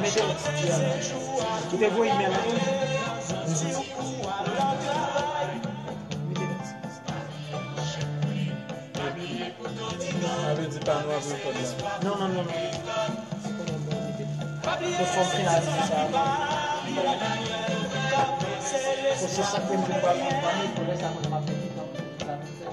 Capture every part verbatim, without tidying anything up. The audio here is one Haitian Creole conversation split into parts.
Mete lès. Ou te voye imèl la? Mete lès. Sa vle di pa nou ap rekòd la. Non, non, non, non. Se kòman pou mete. Pou fò m finalize sa. Pou se sa ke m te pral antann, pou lè sa mwen m ap fè tout tan pou sa vin fè.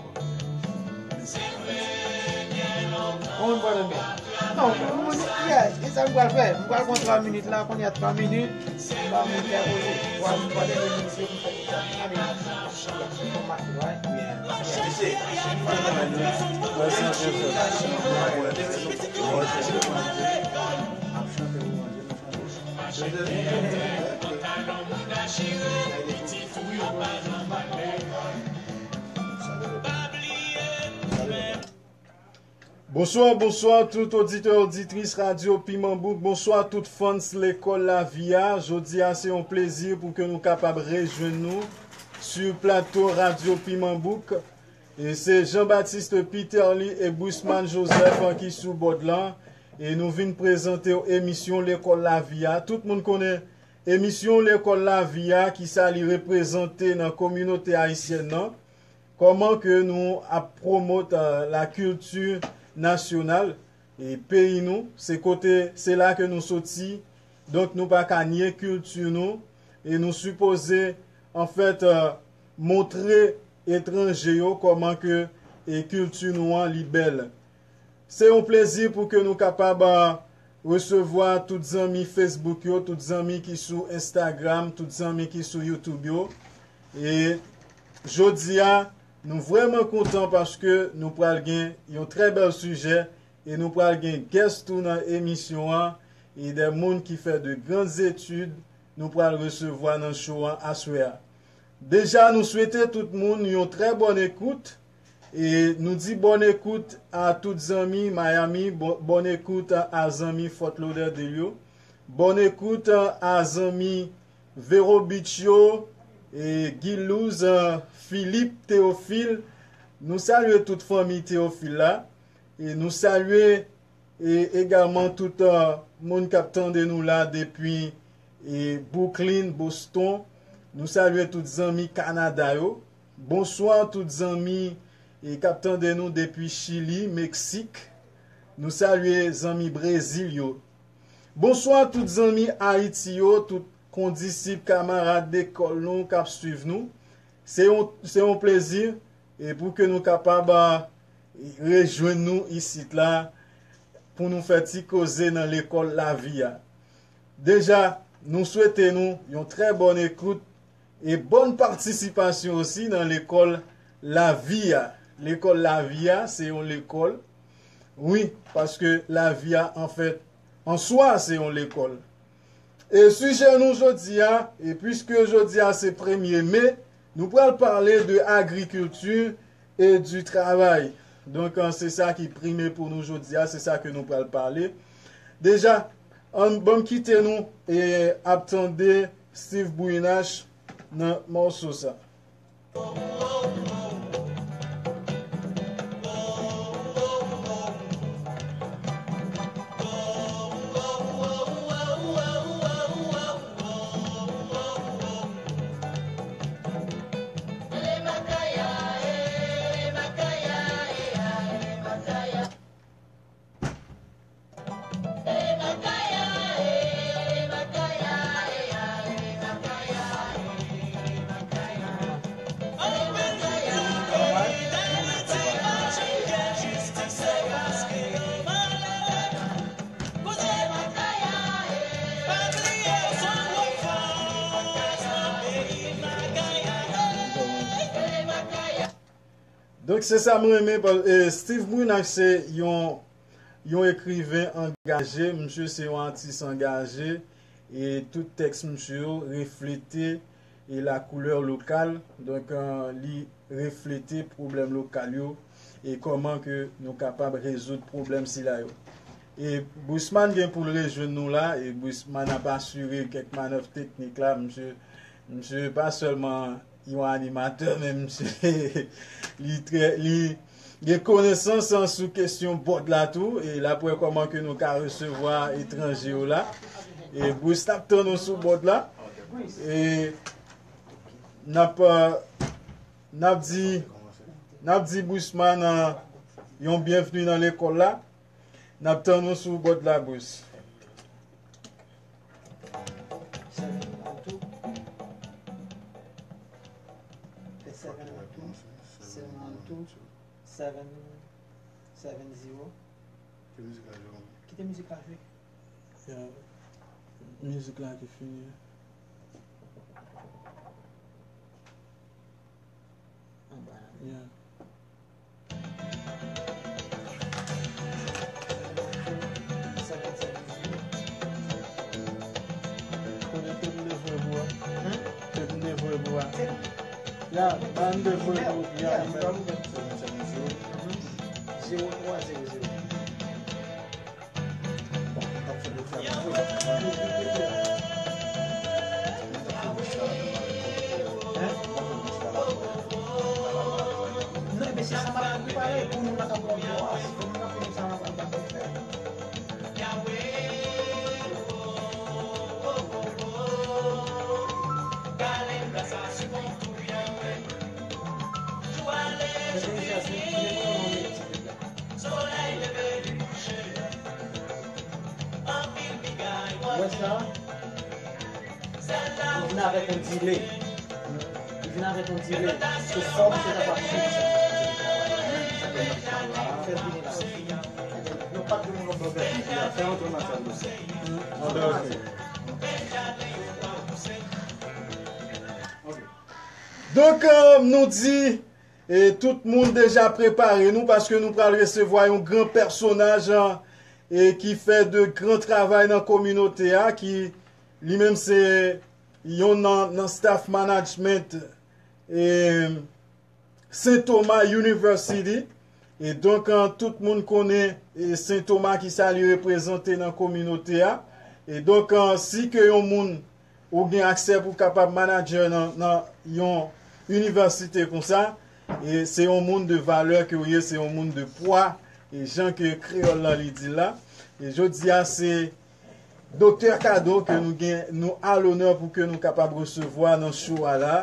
Kòman m pral antann? Non, moun, yeah, e sa m pral fè. M pral pran twa minit la, kounye a twa minit. M ba moun kè poze. Twa, twa dènye minit yo pou fè tout sa. Allez. Bonswa, bonswa tout oditè, oditris Radyo Piman Bouk. Bonswa tout fans Lekòl Lavi a. Jodi a, se yon plezi pou ke nou kapab rejwenn nou sou plato Radyo Piman Bouk. E se Jean-Baptiste Peterly e Busman Joseph ki sou bòd lan. E nou vin prezante w emisyon Lekòl Lavi a. Tout moun konnen emisyon Lekòl Lavi a, ki sa li reprezante nan kominote ayisyèn nan. Kòman ke nou ap pwomot, euh, la kilti nasyonal e peyi nou, se kote, se la ke nou soti. Donk nou pa ka nye kilti nou e nou sipoze, anfèt, euh, montre etranje yo kòman ke, e, kilti nou an li bèl. Se yon plezi pou ke nou kapab, a, resevwa tout zanmi Facebook yo, tout zanmi ki sou Instagram, tout zanmi ki sou YouTube yo. E jodi a, nou vrèman kontan paske nou pral gen yon trè bèl sijè e nou pral gen guest tou nan emisyon an e de moun ki fè de grandes études nou pral resevwa nan show an aswè a. Deja, nou swete tout moun yon trè bòn ekout. E nou di bòn ekout a tout zanmi Miami, bòn, bòn ekout a, a zanmi Fort Lauderdale yo, bòn ekout a, a zanmi Vero Beach yo, e Guy Luz, a, Philippe, Théophile. Nou salye tout fanmi Théophile la. E nou salye e egalman tout, euh, moun k ap tande nou la depi, e, Brooklyn, Boston. Nou salye tout zanmi Kanada yo. Bonswa tout zanmi, e, k ap tande nou depi Chili, Meksik. Nou salye zanmi Brezil yo. Bonswa tout zanmi Ayiti yo, tout kondisip, kamarad lekòl nou k ap swiv nou. Se yon, se yon plezi, e pou ke nou kapab, a, rejwenn nou isit la pou nou fè ti koze nan lekòl lavi a. Deja, nou swete nou yon trè bòn ekout e bòn patisipasyon osi nan lekòl lavi a. Lekòl lavi a, se yon lekòl, wi, paske lavi a, anfèt, an swa, se yon lekòl. E sijè nou jodi a, e piske jodi a se premye me, nou pral pale de agrikilti e di travay. Donk, an, se sa ki prime pou nou jodi a, se sa ke nou pral pale. Deja, an, ban m kite nou, e, ap tande Steve Brinache nan mòso sa. Donk, se sa m renmen, pa-, e, Steve Brinache se yon, yon ekriven angaje, misye se yon atis angaje, e tout tèks misye yo reflete, e, la couleur locale, donk, e, li reflete pwoblèm lokal yo, e kòman ke nou kapab rezoud pwoblèm sila yo. E Busman gen pou l rejwenn nou la, e Busman ap asire kèk manèv teknik la, misye, misye pa sèlman yon animatè, men misye li trè, li gen konesans sou kesyon bòd la tou, e l ap wè kòman ke nou ka resevwa etranje yo la. E Bruce, n ap tann ou sou bòd la. E n ap, n ap di, n ap di Bruce Man, yon byenvni nan lekòl la. N ap tann ou sou bòd la, Bruce. Seven one two. Seven one two. Seven one two. Seven, seven zero. Kite mizik la jwe. Kite mizik la jwe. Ya, mizik la ki fini. Anba la. Ya. Kote tout m te voye pou a? Hmm? Tout m te voye pou a? Ya, ba m te voye pou, ya, ya, fè. Zewo twa zewo zewo. Wè sa? Li vin avèk yon delay. Li vin avèk yon delay. Sou fòm, se kapab swiv sa. Fè l vini la. Nou pa t vin yon bagay. Fè yon tou nan sèl. Donk, euh, nou di, e tout moun deja prepare nou paske nou pral resevwa yon gran pèsonaj, e ki fè de gran travay nan kominote a, ki li menm se yon nan, nan staff management, e Saint Thomas University. E donk, an, tout moun konnen, e Saint Thomas ki sa li reprezante nan kominote a. E donk, an, si ke yon moun ou gen aksè pou kapab manager nan, nan yon inivèsite konsa, e se yon moun de valè ke w ye, se yon moun de pwa, e jan ke kreyòl la li di la. E jodi a, se Doktè Kado ke nou gen, nou a lonè pou ke nou kapab resevwa nan show a la.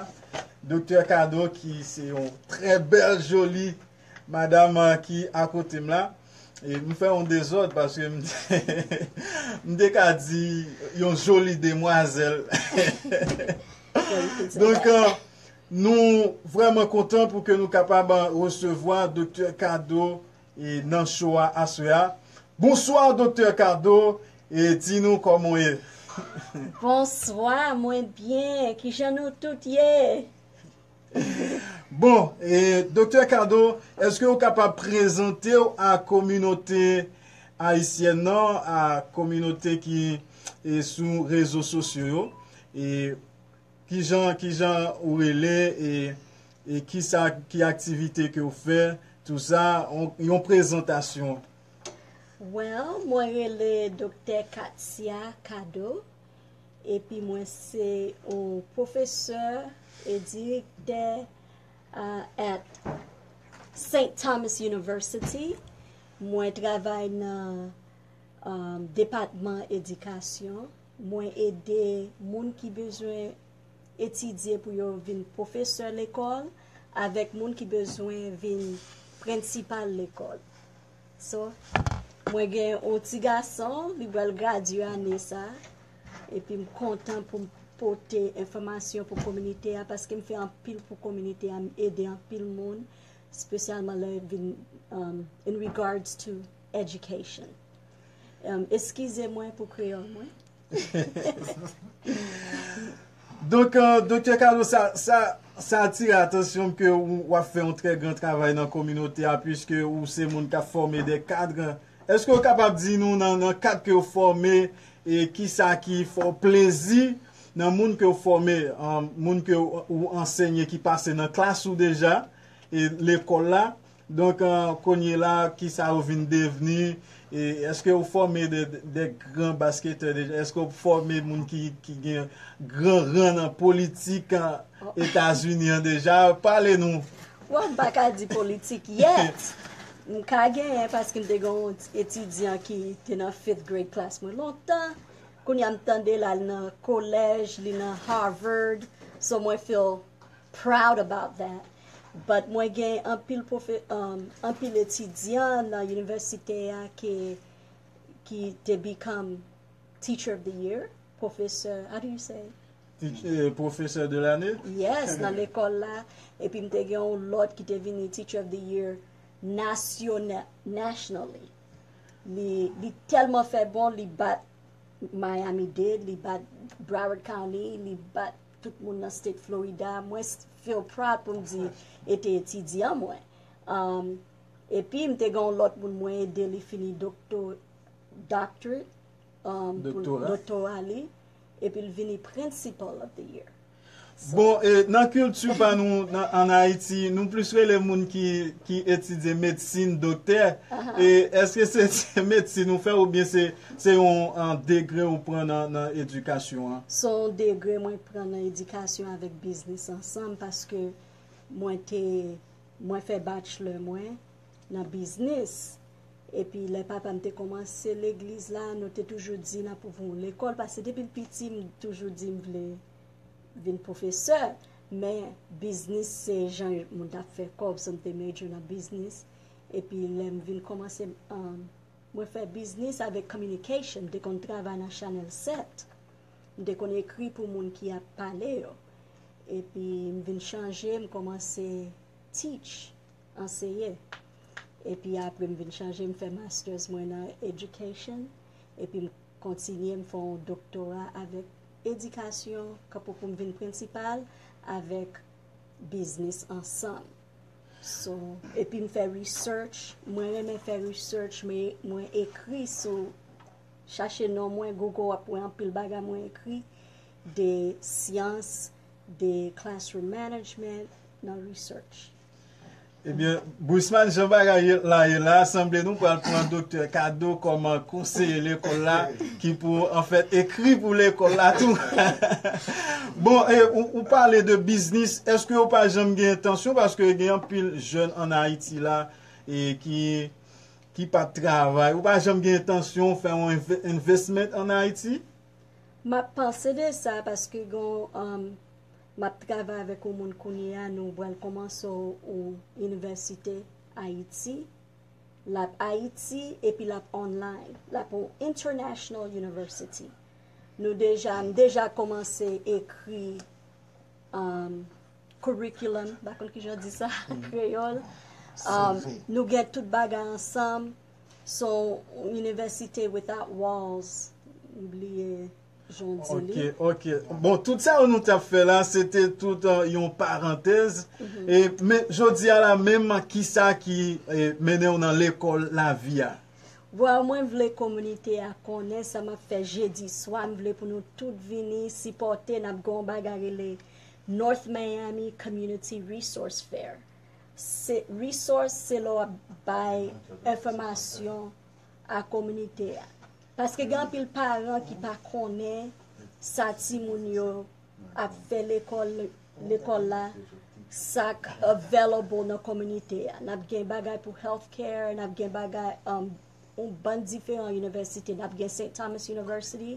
Doktè Kado ki se yon trè bèl, joli madanm, a, ki akote m la. E m fè yon dezòd paske m, m te ka di yon joli demwazèl. Donk, euh, nou vrèman kontan pou ke nou kapab, euh, resevwa Doktè Kado, e, nan show a aswè a. Bonswa, Doktè Kado, e di nou kòman w ye. Bonswa, mwen byen. Kijan nou tout ye? Bon, e, Doktè Kado, èske w kapab prezante w a kominote ayisyèn nan, a kominote ki, e, sou rezo sosyo yo? E kijan, kijan ou rele, e, e kisa, ki aktivite ke w fè, tou sa, on, yon prezantasyon. Well, mwen rele Doktè Katia Kado, epi mwen se yon pwofesè e direktè, uh, at Saint Thomas University. Mwen travay nan, um, depatman edikasyon. Mwen ede moun ki bezwen etidye pou yo vin pwofesè lekòl, avèk moun ki bezwen vin prensipal lekòl. So, mwen gen yon ti gason, li pral gradye ane sa, epi m kontan pou m pote enfòmasyon pou kominote a, paske m fè anpil pou kominote a, m ede anpil moun, espesyalman lè vin, um, in regards to education. Um, eskize mwen pou kreyòl mwen. Donk, euh, Doktè Kado, sa, sa, sa atire atansyon m ke w, w ap fè yon trè gran travay nan kominote a, piske ou se moun k ap fòme de kad. Èske w kapab di nou nan, nan kad ke w fòme, e kisa ki fè w plezi nan moun ke w fòme, euh, moun ke w, ou ansenye ki pase nan klas ou deja, e lekòl la? Donk, euh, kounye la, kisa yo vin devni, E èske ou fòme de, de gran basketè deja? Èske ou fòme moun ki, ki gen gran ran nan politik an Etazini an deja? Pale nou. Bon, m pa ka di politik yet. M ka genyen paske m te gen yon etidyan ki te nan fifth grade class mwen lontan. Kounye a m tande l al nan kolèj, li nan Harvard. So mwen feel proud about that. But mwen gen anpil pwofe, um, anpil etidyan nan inivèsite a ki, ki te become teacher of the year, pwofesè, how do you say? Teach- eh, Professeur de l'année? Yes, nan lekòl la. Epi m te gen yon lòt ki te vini teacher of the year nasyonal, nationally. Li, li tèlman fè bon, li bat Miami Dade, li bat Broward County, li bat tout moun nan state Florida. Mwen s- feel proud pou m di e te etidyan mwen. Um, epi m te gen yon lòt moun mwen ede li fini dokto, doctorate, um, pou Doktora. Doktora li. Epi l vini principal of the year. Bon, e, nan kilti pa nou nan, an Ayiti, nou plis rele moun ki, ki etidye medsin, doktè. E èske se, se medsin ou fè oubyen se, se yon an, degre ou pran nan, nan edikasyon an? Se yon degre mwen pran nan edikasyon avèk biznis ansanm paske mwen te, mwen fè bachelor mwen nan biznis. Epi lè papa m te kòmanse legliz la, nou te toujou di n ap ouvri yon lekòl paske depi l piti m toujou di m vle vin pwofesè, men biznis se jan moun t ap fè kòb, so m te major nan biznis. Epi lè m vin kòmanse, um, mwen fè biznis avèk communication, m te konn travay nan Channel sèt. M te konn ekri pou moun ki ap pale yo. Epi m vin chanje, m kòmanse teach, anseye. Epi apre m vin chanje, m fè masters mwen nan education. Epi m kontinye, m fè yon doktora avèk edikasyon, kanpe pou m vin prensipal avèk biznis ansanm. So, epi m fè research, mwen renmen fè research, men mwen ekri sou, chache non mwen, Google w ap wè anpil bagay mwen ekri, de syans, de classroom management, nan research. Ebyen, Brisman, jan bagay la ye la, sanble nou pral pran doktè Kado kòm konseye lekòl la, ki pou, anfèt, ekri pou lekòl la tou. Bon, e, ou, ou pale de biznis, èske ou pa janm gen entansyon, paske gen anpil jèn an Ayiti la, e ki, ki pa travay, ou pa janm gen entansyon fè yon inve- investment an Ayiti? M ap panse de sa paske gon, um, m ap travay avèk yon moun kounye a, nou pral kòmanse yon inivèsite Ayiti. L ap Ayiti epi l ap online. L ap yon international university. Nou deja, m deja kòmanse ekri, um, curriculum, m pa konn kijan w di sa an kreyòl. Um, nou gen tout bagay ansanm. So, university without walls. M bliye jan w di li. Ok, ok. Bon, tout sa nou t ap fè la, se te tout, uh, yon parantèz. E, men, jodi a la menm, kisa ki, e, mennen w nan lekòl lavi a? Well, mwen vle kominote a konnen sa m ap fè jedi swa. M vle pou nou tout vini sipòte. N ap gen yon bagay rele North Miami Community Resource Fair. Se, resource se lè w ap bay enfòmasyon a kominote a. Paske gen anpil paran ki pa konnen sa timoun yo ap fè lekòl, lekòl la, sa k available nan kominote a. N ap gen bagay pou healthcare, n ap gen bagay, um, yon bann diferan inivèsite. N ap gen Saint Thomas University,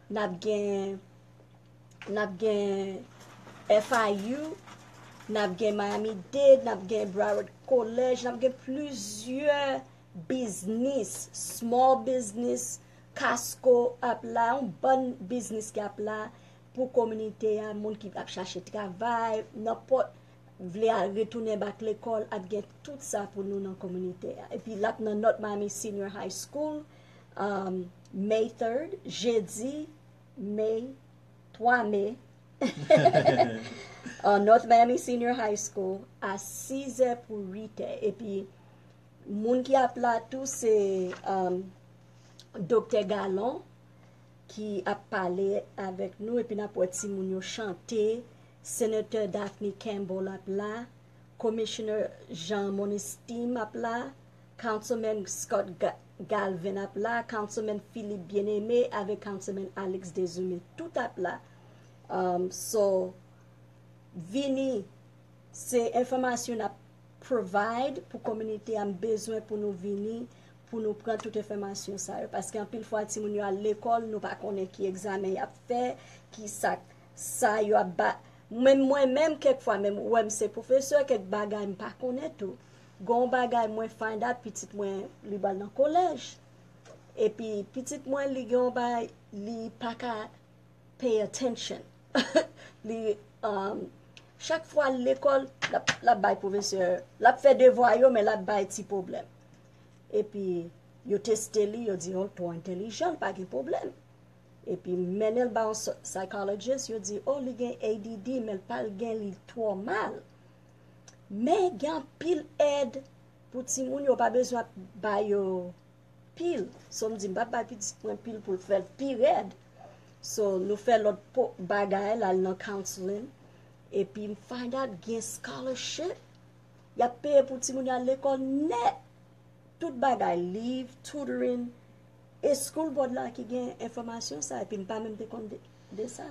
n ap gen, n ap gen F I U, n ap gen Miami Dade, n ap gen Broward College, n ap gen plizyè biznis, small business, Costco ap la, yon bann biznis ki ap la pou kominote a, moun ki ap chache travay, nanpòt vle al retounen bak lekòl, ap gen tout sa pou nou nan kominote a. Epi l ap nan North Miami Senior High School, um, May third, jedi, May, twa me, an North Miami Senior High School a sizè pou uitè. Epi moun ki ap la tou se, um, Doktè Galon ki ap pale avèk nou, epi n ap wè timoun yo chante. Senatè Daphne Campbell ap la, Commissioner Jean Monestim ap la, Councilman Scott Ga- Galvin ap la, Councilman Philippe Bien-Aimé avèk Councilman Alex Désumé, tout ap la. Um, so, vini, se enfòmasyon n ap provide pou kominote a. M bezwen pou nou vini, pou nou pran tout enfòmasyon sa yo. Paske anpil fwa, timoun yo al lekòl, nou pa konnen ki egzamen y ap fè, ki sa, sa yo ap ba. Menm mwen menm, kèk fwa, menm ou wè m se pwofesè, kèk bagay m pa konnen tou. Gon bagay mwen find out, pitit mwen, li pral nan kolèj. Epi, pitit mwen, li gen yon bagay, li pa ka pay attention. Li, um, chak fwa l lekòl, l ap, l ap bay pwofesè, l ap fè devwa yo, men l ap bay ti pwoblèm. Epi, yo teste li, yo di, oh, l twò entèlijan, l pa gen pwoblèm. Epi, mennen l ba yon psy- psychologist, yo di, oh, li gen A D D, men l pa l gen li twò mal. Men, gen anpil èd pou timoun yo, pa bezwen ap ba yo pil. So, m di, m p ap bay pitit mwen pil pou l fè l pi rèd. So, nou fè lòt po- bagay, l al nan counseling. Epi, m find out gen scholarship. Y ap peye pou timoun yo al lekòl nèt. Tout bagay, liv, tutoring. E school board la ki gen enfòmasyon sa, epi m pa menm te konn de, de sa.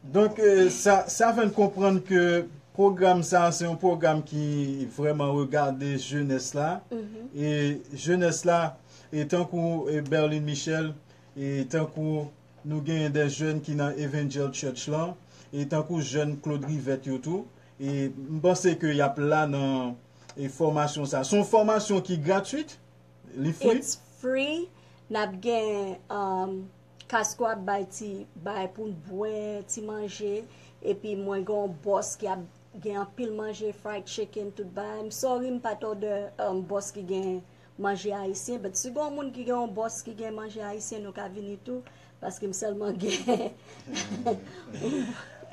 Donk, eh, sa, sa fè n konprann ke pwogram sa, se yon pwogram ki vrèman regade jenès la. E jenès la, e tankou eh, Berlin Michel, e tankou nou genyen de jèn ki nan Evangel Church lan, e tankou jèn Claude Rivette yo tou. E m panse ke y ap la nan e fòmasyon sa. Se yon fòmasyon ki gratwit, li free. It's free. N ap gen um, Costco ap bay ti bay pou n bwè, ti manje. Epi mwen gen yon bòs ki ap gen anpil manje, fried chicken, tout bagay. M sorry m pa t order um, bòs ki gen manje ayisyen, but si gen yon moun ki gen yon bòs ki gen manje ayisyen, nou ka vini tou, paske m sèlman gen.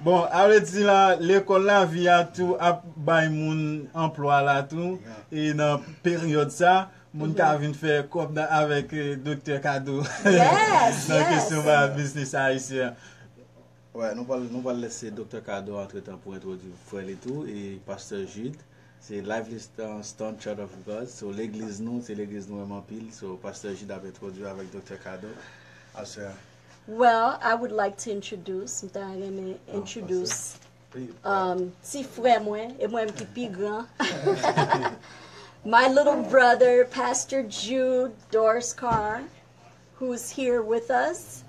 Bon, a vle di la, lekòl lavi a tou ap bay moun anplwa la tou, e nan peryòd sa, moun ka vin fè kòb nan avèk eh, Doktè Kado Yes, nan yes. kesyon ba biznis ayisyen. Wè, nou pral nou pral lese Doktè Kado antretan pou entwodui frè li tou e Pastè Jude. Se Lively St- Stone Church of God. So legliz nou, se legliz nou renmen anpil. So Pastè Jude ap entwodui avèk Doktè Kado. Aswè. Well, I would like to introduce, m ta renmen introduce um, ti frè mwen, e mwen menm ki pi gran. My little brother, Pastor Jude Doris Carr, who's here with us.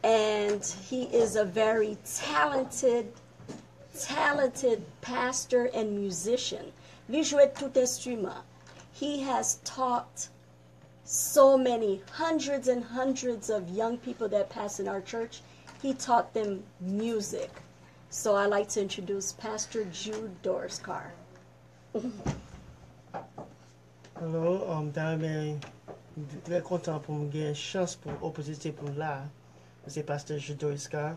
And he is a very talented, talented pastor and musician. Li jwe tout enstriman. He has taught so many hundreds and hundreds of young people that pass in our church. He taught them music. So I like to introduce Pastor Jude Doris Carr. Hello, um, m ta renmen, m trè kontan pou m gen chans pou opòtinite pou m la. Mwen se Pastè Jude Doris Carr.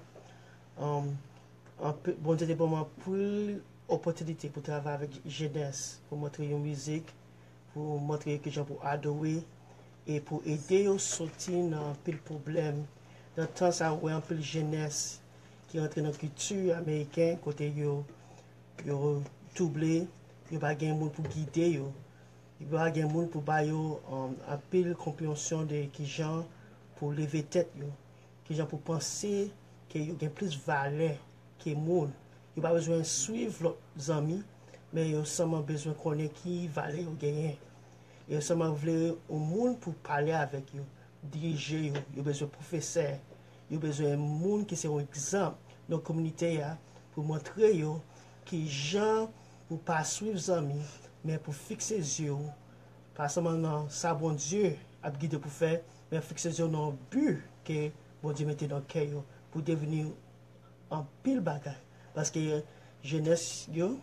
Um, anpi- Bondye te ban mwen anpil opòtinite pou travay avèk jenès, pou montre yo mizik, pou montre yo kijan pou adore, e pou ede yo soti nan anpil pwoblèm. Nan tan sa, ou wè anpil jenès ki rantre nan kilti ameriken, kote yo, yo twouble, yo pa gen moun pou gide yo, yo pa gen moun pou ba yo um, anpil konpreyansyon de kijan pou leve tèt yo, kijan pou panse ke yo gen plis valè ke moun. Yo pa bezwen swiv lòt zanmi, men yo sèlman bezwen konnen ki valè yo genyen. E yo sèlman vle yon moun pou pale avèk yo, dirije yo. Yo bezwen pwofesè. Yo bezwen moun ki se yon egzanp nan kominote a pou montre yo ki jan pou pa swiv zanmi, men pou fikse zye w, pa sèlman nan sa Bondye ap gide pou fè, men fikse zye w nan bi ke Bondye mete nan kè yo pou devni anpil bagay. Paske jenès yo,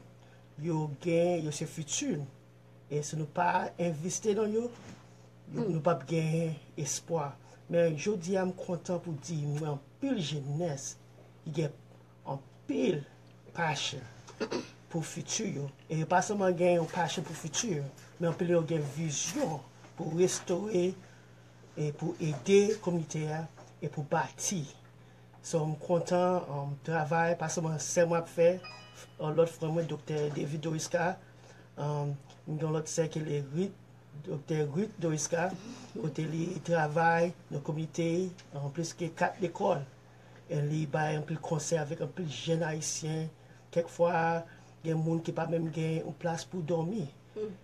yo gen, yo se fiti. E si nou pa envesti nan yo, yo- nou p ap gen espwa. Men jodi a, m kontan pou di, m wè anpil jenès ki gen anpil passion pou fiti yo. E yo pa sèlman gen yon passion pou fiti yo, men anpil yo gen vizyon pou restore e pou ede kominote a e pou bati. So, m kontan um, travay, pa sèlman sè mwen ap fè, uh, lòt frè mwen, Doktè David Doriska, um, m gen lòt sè ki le Rit, Doktè Ruth Doriska, kote li travay nan komite, nan plis ke kat lekòl. E li bay anpil konsèy avèk anpil jèn ayisyen. Kèk fwa, gen moun ki pa menm gen yon plas pou dòmi.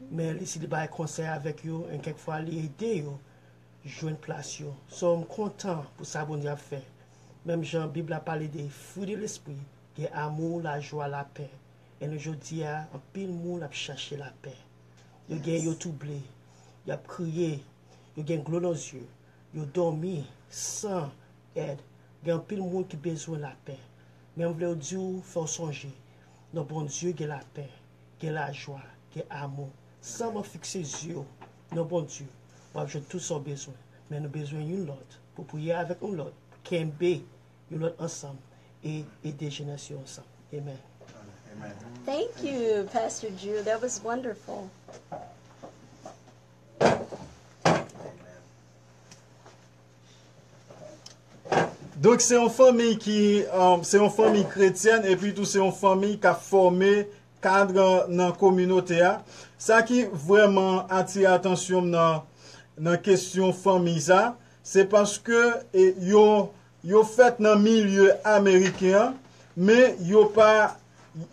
Men li, si li bay konsèy avèk yo, e kèk fwa li ede yo jwenn plas yo. So, m kontan pou sa Bondye ap fè. Menm jan Bib la pale de fwi de lespri, gen amou, lajwa, lapè. E nou jodi a, anpil moun ap chache lapè. Yo gen, yo twouble, y ap kriye, yo gen glo nan zye, yo dòmi san èd. Gen anpil moun ki bezwen lapè. Men m vle w di w, fè w sonje, nan Bondye gen lapè, gen lajwa, gen amou. Sèlman fikse zye w nan Bondye, w ap jwenn tout sa w bezwen. Men nou bezwen youn lòt, pou priye avèk youn lòt, kenbe youn lòt ansanm e ede jenès yo ansanm. Amen. Thank you, Pastor Drew. That was wonderful. Donk se yon fanmi ki um, se yon fanmi kretyèn epi tou se yon fanmi k ap fòme kad nan kominote a. Sa ki vrèman atire atansyon m nan nan kesyon fanmi sa, se paske e, yo yo fèt nan milye ameriken an, men yo pa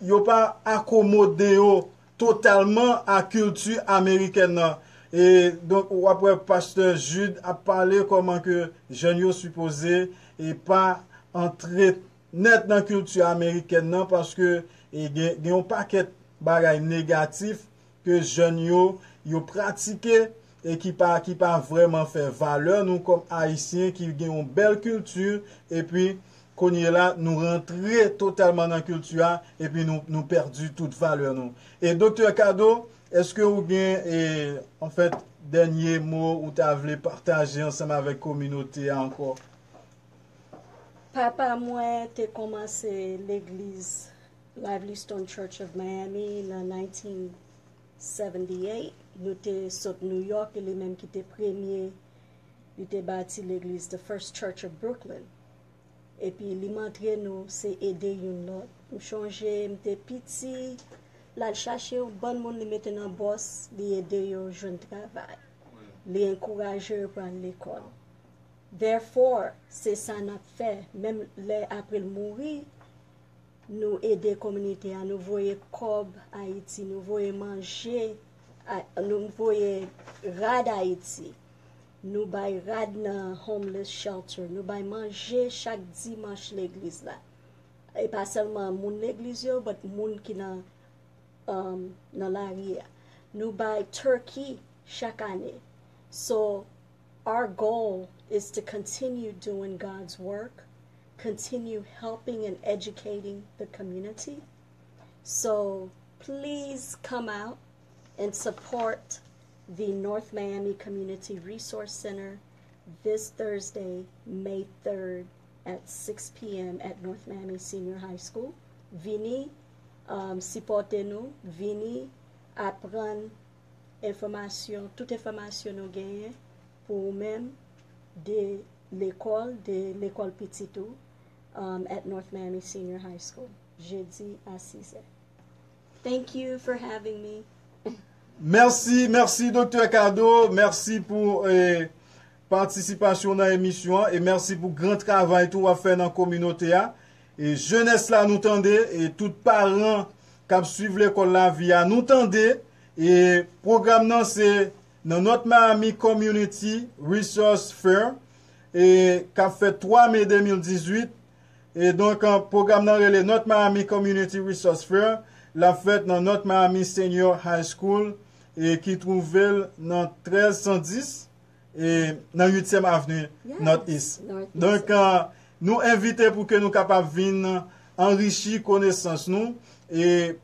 yo pa akomode yo totalman a kilti amerikèn nan. E donk w ap wè pastè Jude ap pale kòman ke jèn yo sipoze e pa antre nèt nan kilti amerikèn nan paske e gen, gen yon pakèt bagay negatif ke jèn yo yo pratike e ki pa ki pa vrèman fè valè nou kòm ayisyen ki gen yon bèl kilti epi kounye la nou rantre totalman nan kilti a epi nou nou pèdi tout valè nou. E doktè Kado, èske ou gen e anfèt dènye mo ou ta vle pataje ansanm avèk kominote a ankò? Papa mwen te kòmanse legliz Lively Stone Church of Miami nan nineteen seventy-eight. Nou te sot New York e li menm ki te premye, li te bati legliz The First Church of Brooklyn. Epi li montre nou se ede youn lòt. M chonje m te piti, l al chache yon bann moun li mete nan bòs, li ede yo jwenn travay. Li ankouraje yo pou al lekòl. Therefore, se sa n ap fè. Menm lè apre l mouri, nou ede kominote a, nou voye kòb Ayiti, nou voye manje, nou voye rad Ayiti, nou bay rad nan homeless shelter, nou bay manje chak dimanch legliz la. E pa sèlman moun legliz yo, but moun ki nan um, nan lari a. Nou bay turkey chak ane. So, our goal is to continue doing God's work, continue helping and educating the community. So, please come out and support the North Miami Community Resource Center this Thursday, May third, at six p.m. at North Miami Senior High School. Vini um, sipòte nou, vini aprann enfòmasyon, tout enfòmasyon nou genyen pou ou menm de lekòl, de lekòl pitit ou um, at North Miami Senior High School, jedi a sizè. Thank you for having me. Mèsi, mèsi Doktè Kado, mèsi pou eh, patisipasyon nan emisyon an e mèsi pou gran travay tou w ap fè nan kominote a. E jenès la nou tande, e tout paran k ap swiv lekòl lavi a nou tande. E pwogram nan se nan North Miami Community Resource Fair e k ap fèt twa me de mil dizuit. E donk, pwogram nan rele North Miami Community Resource Fair. L ap fèt nan North Miami Senior High School e ki twouve l nan trèz san dis e nan uityèm avni North East. Donk, nou envite pou ke nou kapab vin anrichi konesans nou e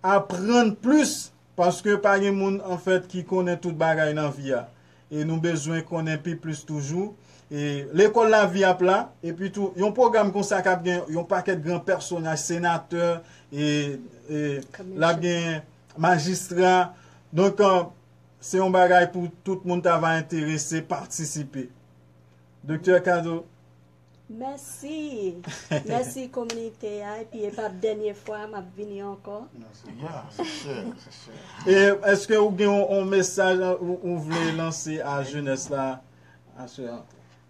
aprann plis paske pa gen moun anfèt ki konnen tout bagay nan vi a. E nou bezwen konnen pi plis toujou. E lekòl lavi ap la, epi tou yon pwogram konsa k ap gen yon pakèt gran pèsonaj, senatè, e, e l ap gen majistra. Donk, se yon bagay pou tout moun ta va enterese patisipe. Doktè Kado. Mèsi. Mèsi kominote a, epi e p ap dènye fwa m ap vini ankò. Yeah, se sure, se sure. E èske ou gen yon, yon mesaj ou, ou vle lanse a jenès la aswè a?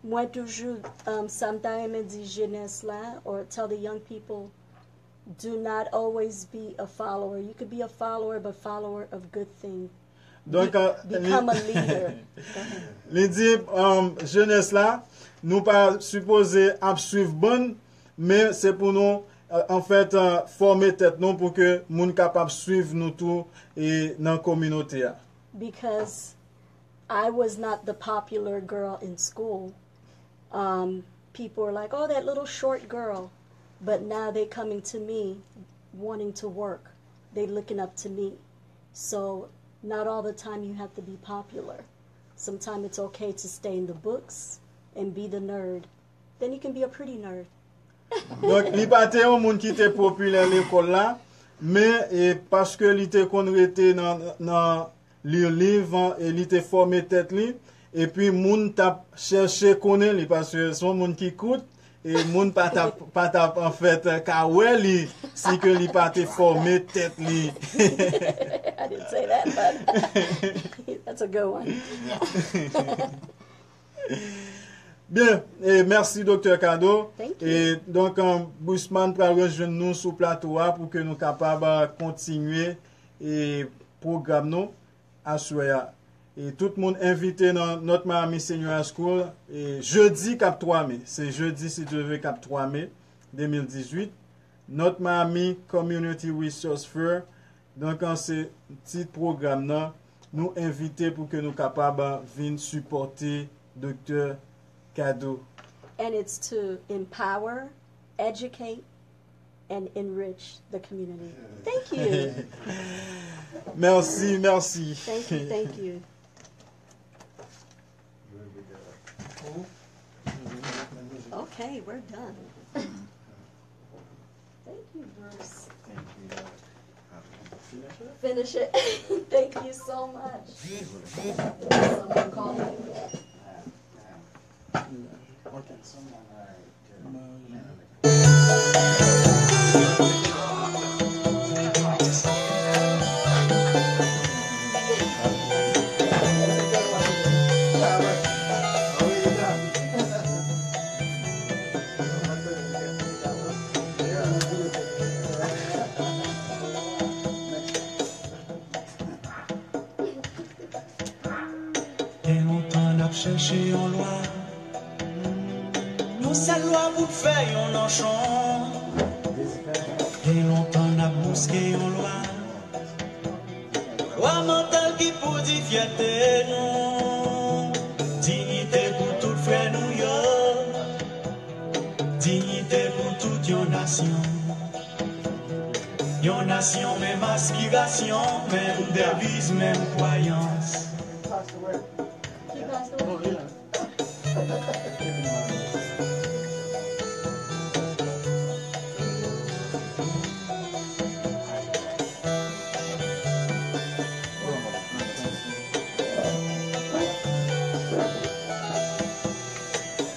Mwen toujou, um, sa m ta renmen di jenès la, or tell the young people, do not always be a follower. You could be a follower, but follower of good thing. Donk, Be- euh, become a li, leader. Li di, um, jenès la, nou pa sipoze ap swiv bann, men se pou nou, euh, anfèt, euh, fòme tèt nou pou ke moun kapab swiv nou tou e nan kominote a. Because I was not the popular girl in school. Um, people were like, "Oh, that little short girl." But now they coming to me wanting to work. They looking up to me. So not all the time you have to be popular. Sometimes it's okay to stay in the books and be the nerd. Then you can be a pretty nerd. Donk, li pa te yon moun ki te popilè lekòl la, men e paske li te konn rete nan, nan li liv, e li te fòme tèt li, epi moun t ap chèche konnen li, paske se yon moun ki kout, e moun pa t ap, pa t ap anfèt ka wè li si ke li pa te fòme tèt li. I didn't say that, but that's a good one. Byen, e mèsi Doktè Kado. Thank you. E donk, um, Busman pral rejwenn nou sou plato a pou ke nou kapab, uh, kontinye e pwogram nou aswè a. E tout moun envite nan North Miami Senior High School e jedi k ap twa me. Se jedi, si Dye vle, k ap twa me de mil dizuit. North Miami Community Resource Fair. Donk, an se tit pwogram nan, nou envite pou ke nou kapab vin sipòte Doktè Kado. And it's to empower, educate, and enrich the community. Thank you. Mèsi, mèsi. Thank you. Thank you. Okay, we're done. Thank you, Bruce. Finish it. Thank you so much. Someone call me. Gen lontan n ap chèche yon lwa, yon sèl lwa pou n fè yon nanchon. Gen lontan n ap bouske yon lwa, lwa mantal ki pou di fyète nou. Diyite pou tout frè nou yo, diyite pou tout yon nasyon. Yon nasyon, menm aspirasyon, menm deviz, menm kwayans.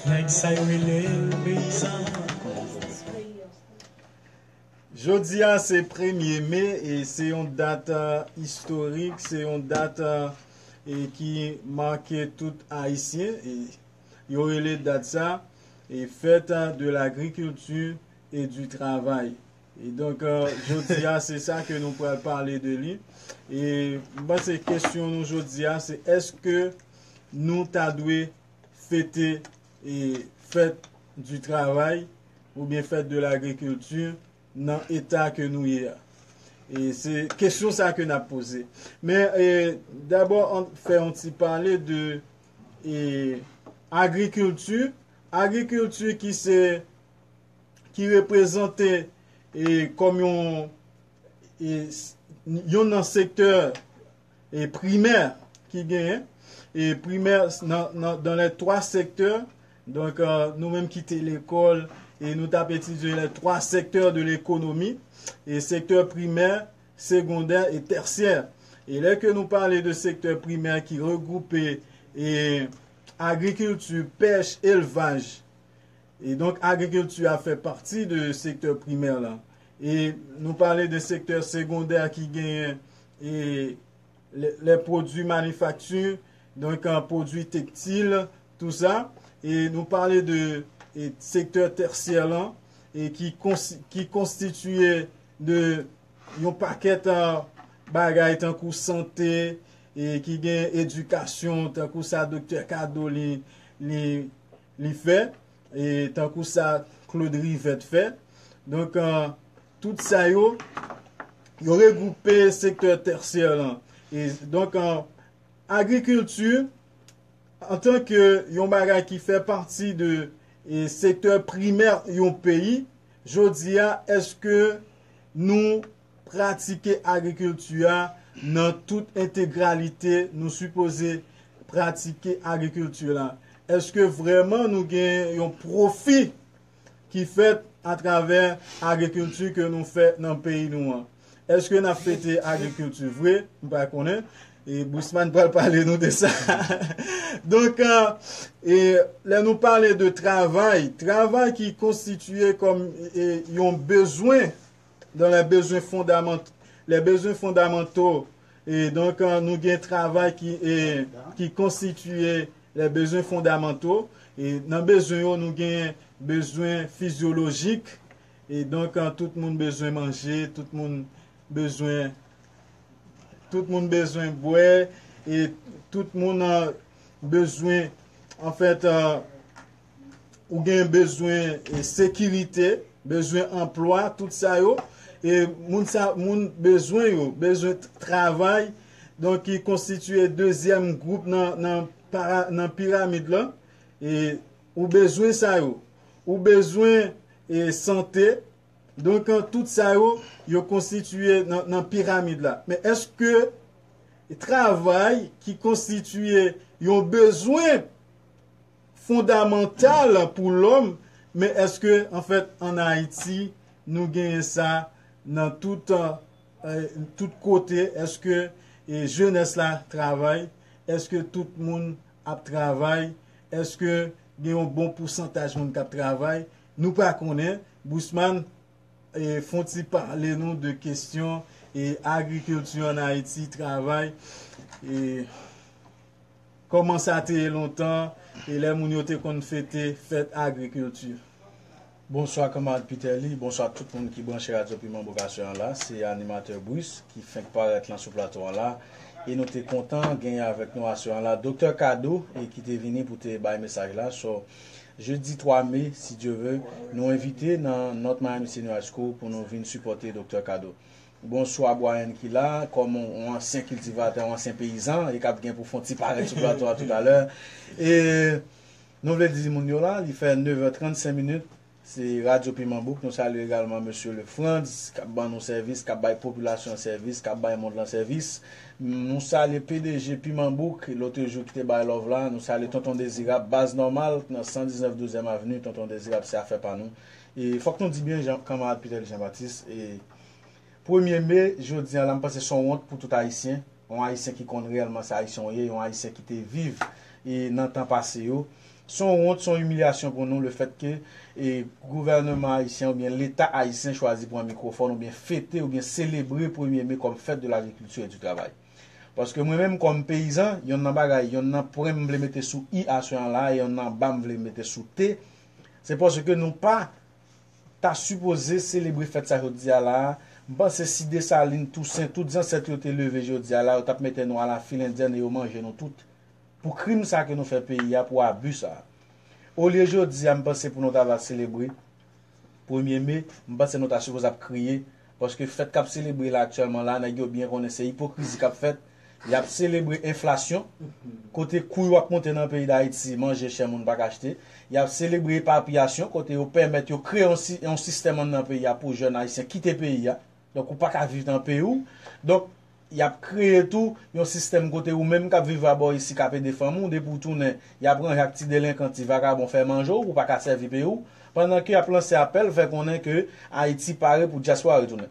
Nèg sa yo rele l peyizan. Jodi a se premye me e se yon dat, uh, istorik, se yon dat, uh, e ki make tout Ayisyen. E yo rele dat sa e fèt, uh, de lagrikilti e di travay. E donk, uh, jodi a se sa ke nou pral pale de li. E m panse kesyon nou jodi a se èske nou ta dwe fete e fèt di travay oubyen fèt de lagrikilti nan eta ke nou ye a? E se kesyon sa ke n ap poze. Men, e, dabò, an fè yon ti pale de, e, agrikilti. Agrikilti ki se, ki reprezante, e, kòm yon, e, s- yon nan sektè e primè ki genyen, e primè nan, nan, dans les trois secteurs. Donk, euh, nou menm ki te lekòl, e nou t ap etidye les trois secteurs de l'économie, e sektè primè, segondè e tèsyè. E lè ke nou pale de sektè primè ki regwoupe e agrikilti, pèch, elvaj, E donk, agrikilti a fè pati de sektè primè la. E nou pale de sektè segondè ki genyen e lè, lè pwodui manifakti, donk, an pwodui tektil, tou sa. E nou pale de e sektè tèsyè lan, e ki, konsi- ki konstitiye de yon pakèt a bagay tankou sante, e ki gen edikasyon, tankou sa Doktè Kado li, li, li fè, e tankou sa Claude Rivette fè. Donk, an, tout sa yo, yo regwoupe sektè tèsyè lan. E donk, an, agrikilti, antanke yon bagay ki fè pati de e, sektè primè yon peyi, jodi a, èske nou pratike agrikilti a nan tout entegralite? Nou sipoze pratike agrikilti la. Èske vrèman nou gen yon pwofi ki fèt atravè agrikilti ke nou fè nan peyi nou an? Èske n ap fete agrikilti vre? M pa konnen. E Bousman pral pale nou de sa. Donk, e, e, lè nou pale de travay, travay ki konstitiye kòm e, yon bezwen, dans les besoins fondamentaux, les besoins fondamentaux. E donk, e, nou gen travay ki, e, ki konstitiye les besoins fondamentaux. E nan bezwen yo, nou gen bezwen fizyolojik. E donk, e, tout moun bezwen manje, tout moun bezwen, tout moun bezwen bwè, e tout moun, e, bezwen, anfèt, e, ou gen bezwen, e, sekirite, bezwen anplwa, tout sa yo. E moun sa, moun bezwen yo, bezwen t- travay, donk ki konstitiye dezyèm gwoup nan, nan, para- nan piramid la. E ou bezwen sa yo. Ou bezwen e sante. Donk, an, tout sa yo, yo konstitiye nan, nan piramid la. Men èske travay ki konstitiye yon bezwen fondamantal pou lòm, men èske, anfèt, ann Ayiti, nou genyen sa nan tout, e, tout kote? Èske e, jenès la travay? Èske tout moun ap travay? Èske gen yon bon pousantaj moun k ap travay? Nou pa konnen. Bousman, e, fon ti pale nou de kesyon e agrikilti ann Ayiti, travay, e kòman sa te ye lontan, e lè moun yo te konn fete fèt agrikilti. Bonswa kanmarad Peterly, bonswa tout moun ki branche Radyo Piman Bouk aswè an la. Se animatè Bruce ki fenk parèt lan sou plato an la. E nou te kontan genyen avèk nou aswè an la Doktè Kado, e ki te vini pou te bay mesaj la. So, jedi twa me, si Dye ve, nou envite nan North Miami Senior High School pou nou vin sipòte Doktè Kado. Bonswa Brian ki la, kòm yon, yon ansyen kiltivatè, yon ansyen peyizan, e k ap gen pou fon ti parèt sou plato a toutalè. E nou vle di moun yo la, li fè nevè trannsenk minit. Se Radyo Piman Bouk. Nou salye egalman mesye Lefrantz, k ap ban nou sèvis, k ap bay popilasyon an sèvis, k ap bay mond lan sèvis. Nou salye P D G Piman Bouk, lòt jou ki te bay love la. Nou salye Tonton Dezirab, Baz Nòmal, nan san diznèf douzèm Avni. Tonton Dezirab, se afè pa nou. E fòk nou di byen, Jean, kanmarad Peterly Jean Baptiste, e premye me, jodi a la, m panse se yon wont pou tout Ayisyen. Yon Ayisyen ki konn reyèlman se Ayisyen w ye, yon Ayisyen ki te viv e nan tan pase yo. Se yon wont, se yon imilyasyon pou nou, lefètke e gouvèneman ayisyen oubyen Leta ayisyen chwazi pran mikwofòn oubyen fete oubyen selebre premye me kòm fèt de lagrikilti e di travay. Paske mwen menm kòm peyizan, yonn nan bagay, yonn nan pwen m vle mete sou i aswè an la, e yonn nan ba m vle mete sou te, se paske nou pa ta sipoze selebre fèt sa jodi a la a. M panse si Desalin, Tousen, tout zansèt yo te leve jodi a la, yo t ap mete nou a la fil endyèn e yo manje nou tout. Pou krim sa ke nou fè peyi a, pou abi sa. Olye jodi a, m panse pou nou ta va selebre premye me, m panse nou ta sipoze ap kriye, paske fèt k ap selebre la aktyèlman la, nèg yo byen konnen se ipokrizi k ap fèt. Y ap selebre enflasyon, kote kou yo ap monte nan peyi Dayiti, manje chè moun pa ka achte. Y ap selebre epapiyasyon, kote yo pèmèt yo kreye yon si- yon sistèm anndan peyi a pou jèn ayisyen kite peyi a. Donk, ou pa ka viv nan peyi w. Donk, y ap kreye tou yon sistèm kote ou menm k ap viv abò isit, k ap ede fanmi w, depi w tounen, y ap ranje ak ti delenkan, ti vagabon fè manje w, ou pa ka sèvi peyi w. Pandan ke y ap lanse apèl, fè konnen ke Ayiti pare pou dyaspora retounen.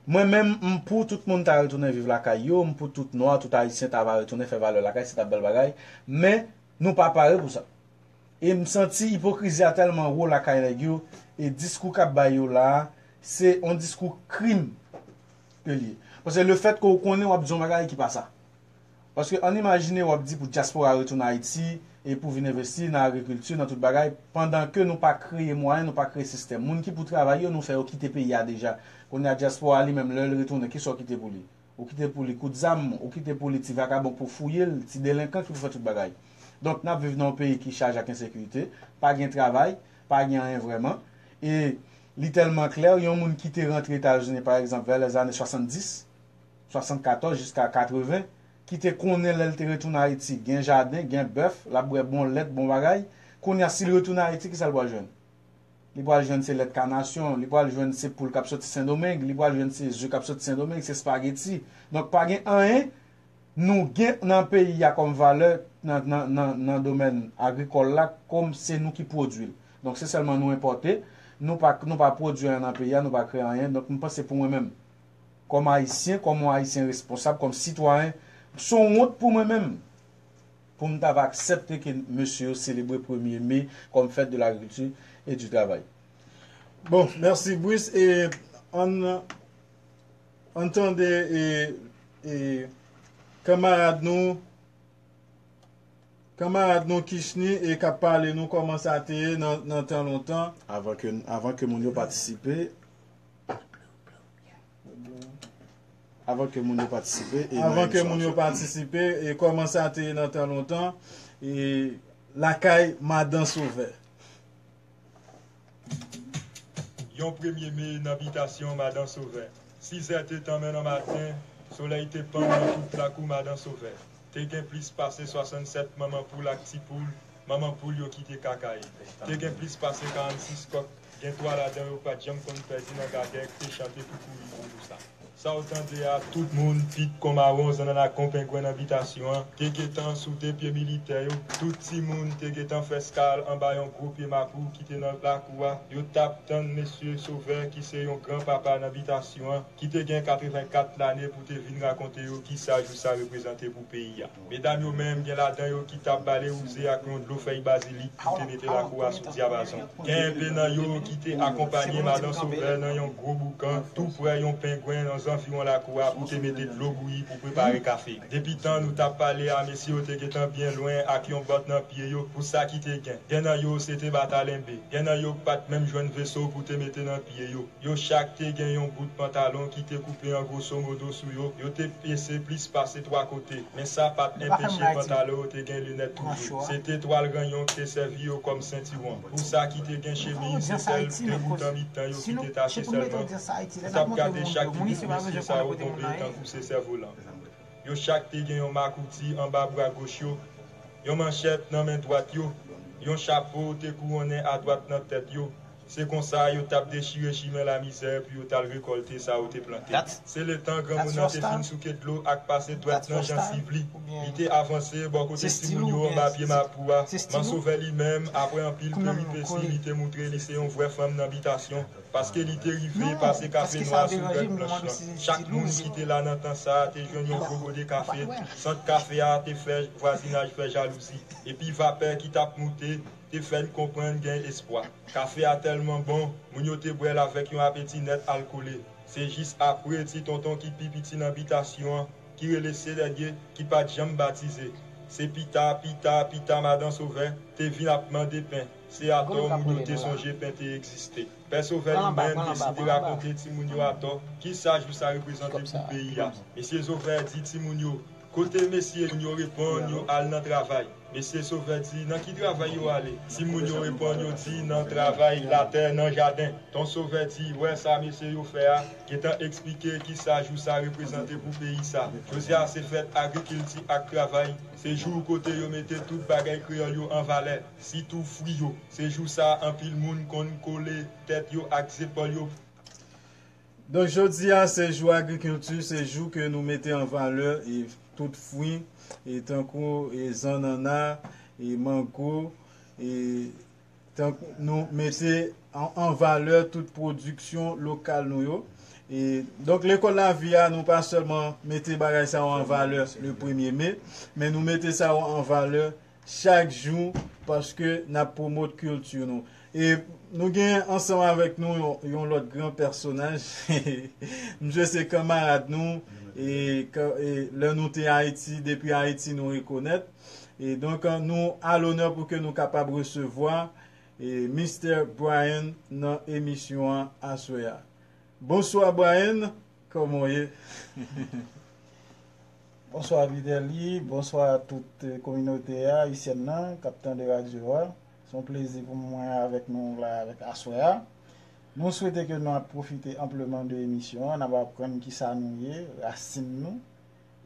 Mwen menm, m pou tout moun ta retounen viv lakay yo, m pou tout nwa, tout ayisyen ta va retounen fè valè lakay, se t ap bèl bagay. Men, nou pa pare pou sa. E m santi ipokrizi a tèlman wo lakay nèg yo, e diskou k ap bay yo la a, se yon diskou krim ke l ye. Paske lefètke w konnen w ap di yon bagay ki pa sa. Paske ann imajine w ap di pou dyaspora retounen Ayiti e pou vin envesti nan agrikilti, nan tout bagay, pandan ke nou pa kreye mwayen, nou pa kreye sistèm. Moun ki pou travay yo, nou fè yo kite peyi a deja. Kounye a dyaspora li menm, lè l retounen, kisa w kite pou li? Ou kite pou li kout zam, ou kite pou li ti vakabon pou fouye l, ti delenkan ki pou fè tout bagay. Donk, n ap viv nan yon peyi ki chaje ak ensekirite, pa gen travay, pa gen anyen vrèman. E li tèlman klè, yon moun ki te rantre Etazini, pa egzanp, vè lèzane swasanndis, swasannkatòz jiska katreven, ki te konnen lè l te retounen Ayiti, gen jaden, gen bèf, l ap bwè bon lèt, bon bagay. Kounye a, si l retounen Ayiti, kisa l pral jwenn? Li pral jwenn se lèt kanasyon, li pral jwenn se poul k ap soti Sendomeng, li pral jwenn se ze k ap soti Sendomeng, se espageti. Donk, pa gen anyen nou gen nan peyi a kòm valè nan, nan, nan, nan domèn agrikòl la, kòm se nou ki pwodui l. Donk, se sèlman nou enpòte, nou pa, nou pa pwodui anyen nan peyi a, nou pa kreye anyen. Donk, m panse pou mwen menm, kòm Ayisyen, kòm yon Ayisyen responsab, kòm sitwayen, se yon wont pou mwen menm pou m ta va aksepte ke mesye yo selebre premye me kòm fèt de lagrikilti e di travay. Bon, mèsi Brice. E ann ann tande e, e kanmarad nou kanmarad nou Kichni e k ap pale nou kòman sa te ye nan, nan tan lontan. Avan ke, avan ke moun yo patisipe, avan ke moun yo patisipe e avan ke moun yo patisipe e kòman sa te ye nan tan lontan e lakay Madan Sovè. Yon premye me nan bitasyon Madan Sovè. Sizè te tanmen nan maten, solèy te pann nan tout lakou Madan Sovè. Te gen plis pase swasannsèt manman poul ak ti poul, manman poul yo ki te kakaye. Te gen plis pase karannsis kòk, gen twa ladan yo pa t janm konn pèdi nan gagè k te chante tou kouri pou nou sa. Sa w tande a, tout moun, pit kon mawon, zannanna kon pengwen nan bitasyon an, te gentan soute pye militè yo. Tout timoun te gentan fè eskal anba yon gwo pye mapou ki te nan lakou a. Yo t ap tann mesye Sovè ki se yon gran papa nan bitasyon an, ki te gen katrevenkat lane pou te vin rakonte yo kisa jou sa reprezante pou peyi a. Medam yo menm, gen ladan yo ki t ap bale wouze ak yon dlo fèy bazilik pou te mete lakou a sou dyapazon. Gen enpe nan yo ki te akonpanye Madan Sovè nan yon gwo boukan tou prè yon pengwen nan zanviwon lakou a pou te mete dlo bouyi pou prepare kafe. Depi tan nou t ap pale a, mesye yo te gentan byen lwen ak yon bòt nan pye yo pou sa ki te gen. Gen nan yo se te batalenbe. Gen nan yo k pa t menm jwenn veso pou te mete nan pye yo. Yo chak te gen yon bout pantalon ki te koupe an gwosomodo sou yo. Yo te pyese plis pase twa kote, men sa pa t enpeche pantalon yo te gen linèt toujou. Se te twal ranyon k te sèvi yo kòm sentiwon. Pou sa ki te gen chemiz, se sèl de bout an mitan yo ki te tache sèlman. Ou t ap gade chak figi ti mesye sa yo tonbe tankou se sèvolan. Yo chak te gen yon makouti anba bra goch yo, yon manchèt nan men dwat yo, yon chapo te kouwonnen adwat nan tèt yo. Se konsa yo t ap dechire chimen lamizè pou yo t al rekòlte sa yo te plante. Se letan granmoun nan te fin souke dlo ak pase dwèt nan jansiv li, li te avanse bò kote timoun yo anba pye mapou a. Man Sovè li menm, apre anpil peripesi, li te moutre li se yon vrè fanm nan bitasyon, paske li te rive pase kafe nwa sou grèd planch lan. Chak moun ki te la nan tan sa a te jwenn yon gwo gode kafe. Sant kafe a te fè vwazinaj fè jalouzi. Epi vapè ki t ap moute te fè n konprann gen espwa. Kafe a tèlman bon, moun yo te bwè l avèk yon apeti nèt alkole. Se jis apre ti tonton ki pi piti nan bitasyon an, ki rele Selenye, ki pa t janm batize. Se pita, pita, pita Madan Sovè te vin ap mande pen. Se atò moun yo te sonje pen te egziste. Pè Sovè li menm deside rakonte timoun yo atò kisa jou sa reprezante pou peyi a. Mesye Sovè di timoun yo, kote mesye moun yo reponn yo al nan travay. Mesye Sovè di, nan ki travay yo ale? Timoun yo reponn yo di, nan travay latè, nan jaden. Ton Sovè di, wè sa mesye yo fè a, gentan eksplike kisa jou sa reprezante pou peyi sa. Jodi a se fèt agrikilti ak travay. Se jou kote yo mete tout bagay kreyòl yo an valè, sitou fwi yo. Se jou sa anpil moun konn kole tèt yo ak zepòl yo. Donk, jodi a se jou agrikilti, se jou ke nou mete an valè e tout fwi, e tankou e zannanna, e mango, e tankou nou mete an, an valè tout pwodiksyon lokal nou yo. E, donk, Lekòl Lavi a, nou pa sèlman mete bagay sa yo an valè le premye me, men nou mete sa yo an valè chak jou, paske n ap pwomot kilti nou. E nou gen ansanm avèk nou yon, yon lòt gran pèsonaj. Misye se kanmarad nou. E, ka- e lè nou te Ayiti, depi Ayiti nou rekonèt. E donk, nou a lonè pou ke nou kapab resevwa e Mistè Brian nan emisyon an aswè a. Bonswa Brian, kòman w ye? Bonswa Vitelly, bonswa tout kominote a, isyèn nan, k ap tande radyo a. Se yon plezi pou mwen avèk nou la avèk aswè a. Nou swete ke nou ap pwofite anpleman de emisyon an, n ap aprann kisa nou ye, rasin nou.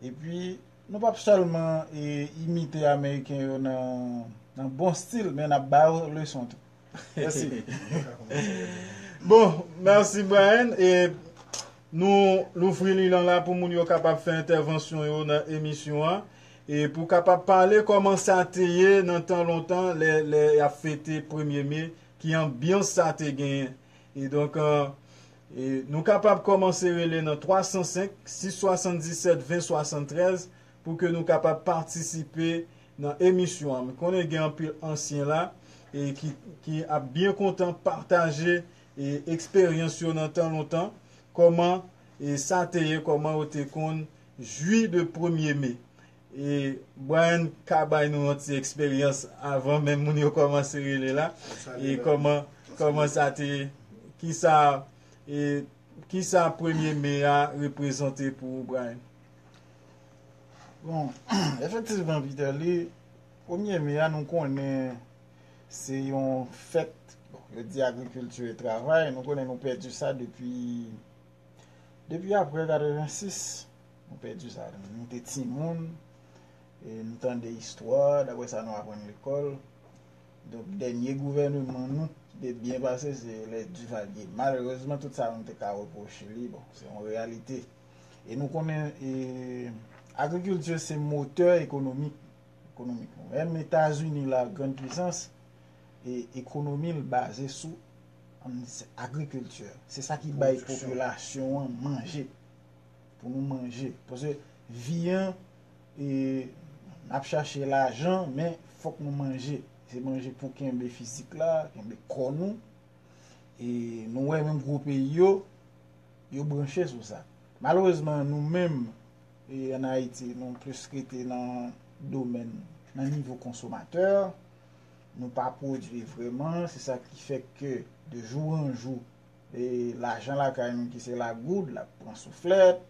Epi, nou p ap sèlman e, imite Ameriken yo nan, nan bon stil, men n ap ba yo leson tou. Mèsi. Bon, mèsi Brian. E nou louvri liy lan la pou moun yo kapab fè entèvansyon yo nan emisyon an. E pou kapab pale kòman sa te ye nan tan lontan, lè, lè y ap fete premye me, ki anbyans sa te genyen. E donk, e, e nou kapab kòmanse rele nan twa san senk, sis swasanndisèt, ven swasanntrèz, pou ke nou kapab patisipe nan emisyon an. M konnen gen anpil ansyen la e ki, ki ap byen kontan pataje e eksperyans yo nan tan lontan, kòman e sa te ye, kòman yo te konn jwi de premye me. E Brian ka bay nou yon ti eksperyans avan menm moun yo kòmanse rele la. E kòman, kòman sa te ye, kisa, e kisa premye me a reprezante pou ou, Brian? Bon, efektivman, Vitelly, premye me a, nou konnen se yon fèt, bon, yo di agrikilti e travay, nou konnen nou pèdi sa depi, depi apre katrevensis, nou pèdi sa. Nou te timoun, e nou tande istwa, daprè sa nou aprann lekòl. Donk, dènye gouvèneman nou ki te byen pase, se lè Duvalier. Malerezman, tout sa nou te ka repwoche li, bon, se yon reyalite. E nou konnen, e, agrikilti se motè ekonomik, ekonomik nou. Menm Etazini la, grann pwisans, e ekonomi l baze sou an, se agrikilti. Se sa ki bay popilasyon an manje. Pou nou manje. Paske vi an, e, n ap chache lajan, men fòk nou manje. Se manje pou kenbe fizik la, kenbe kò nou. E nou wè menm gwo peyi yo, yo branche sou sa. Malerezman, nou menm, e, ann Ayiti, nou plis rete nan domèn, nan nivo konsomatè. Nou pa pwodui vrèman, se sa ki fè ke de jou an jou, e lajan lakay nou ki se lagoud, l ap pran souflèt.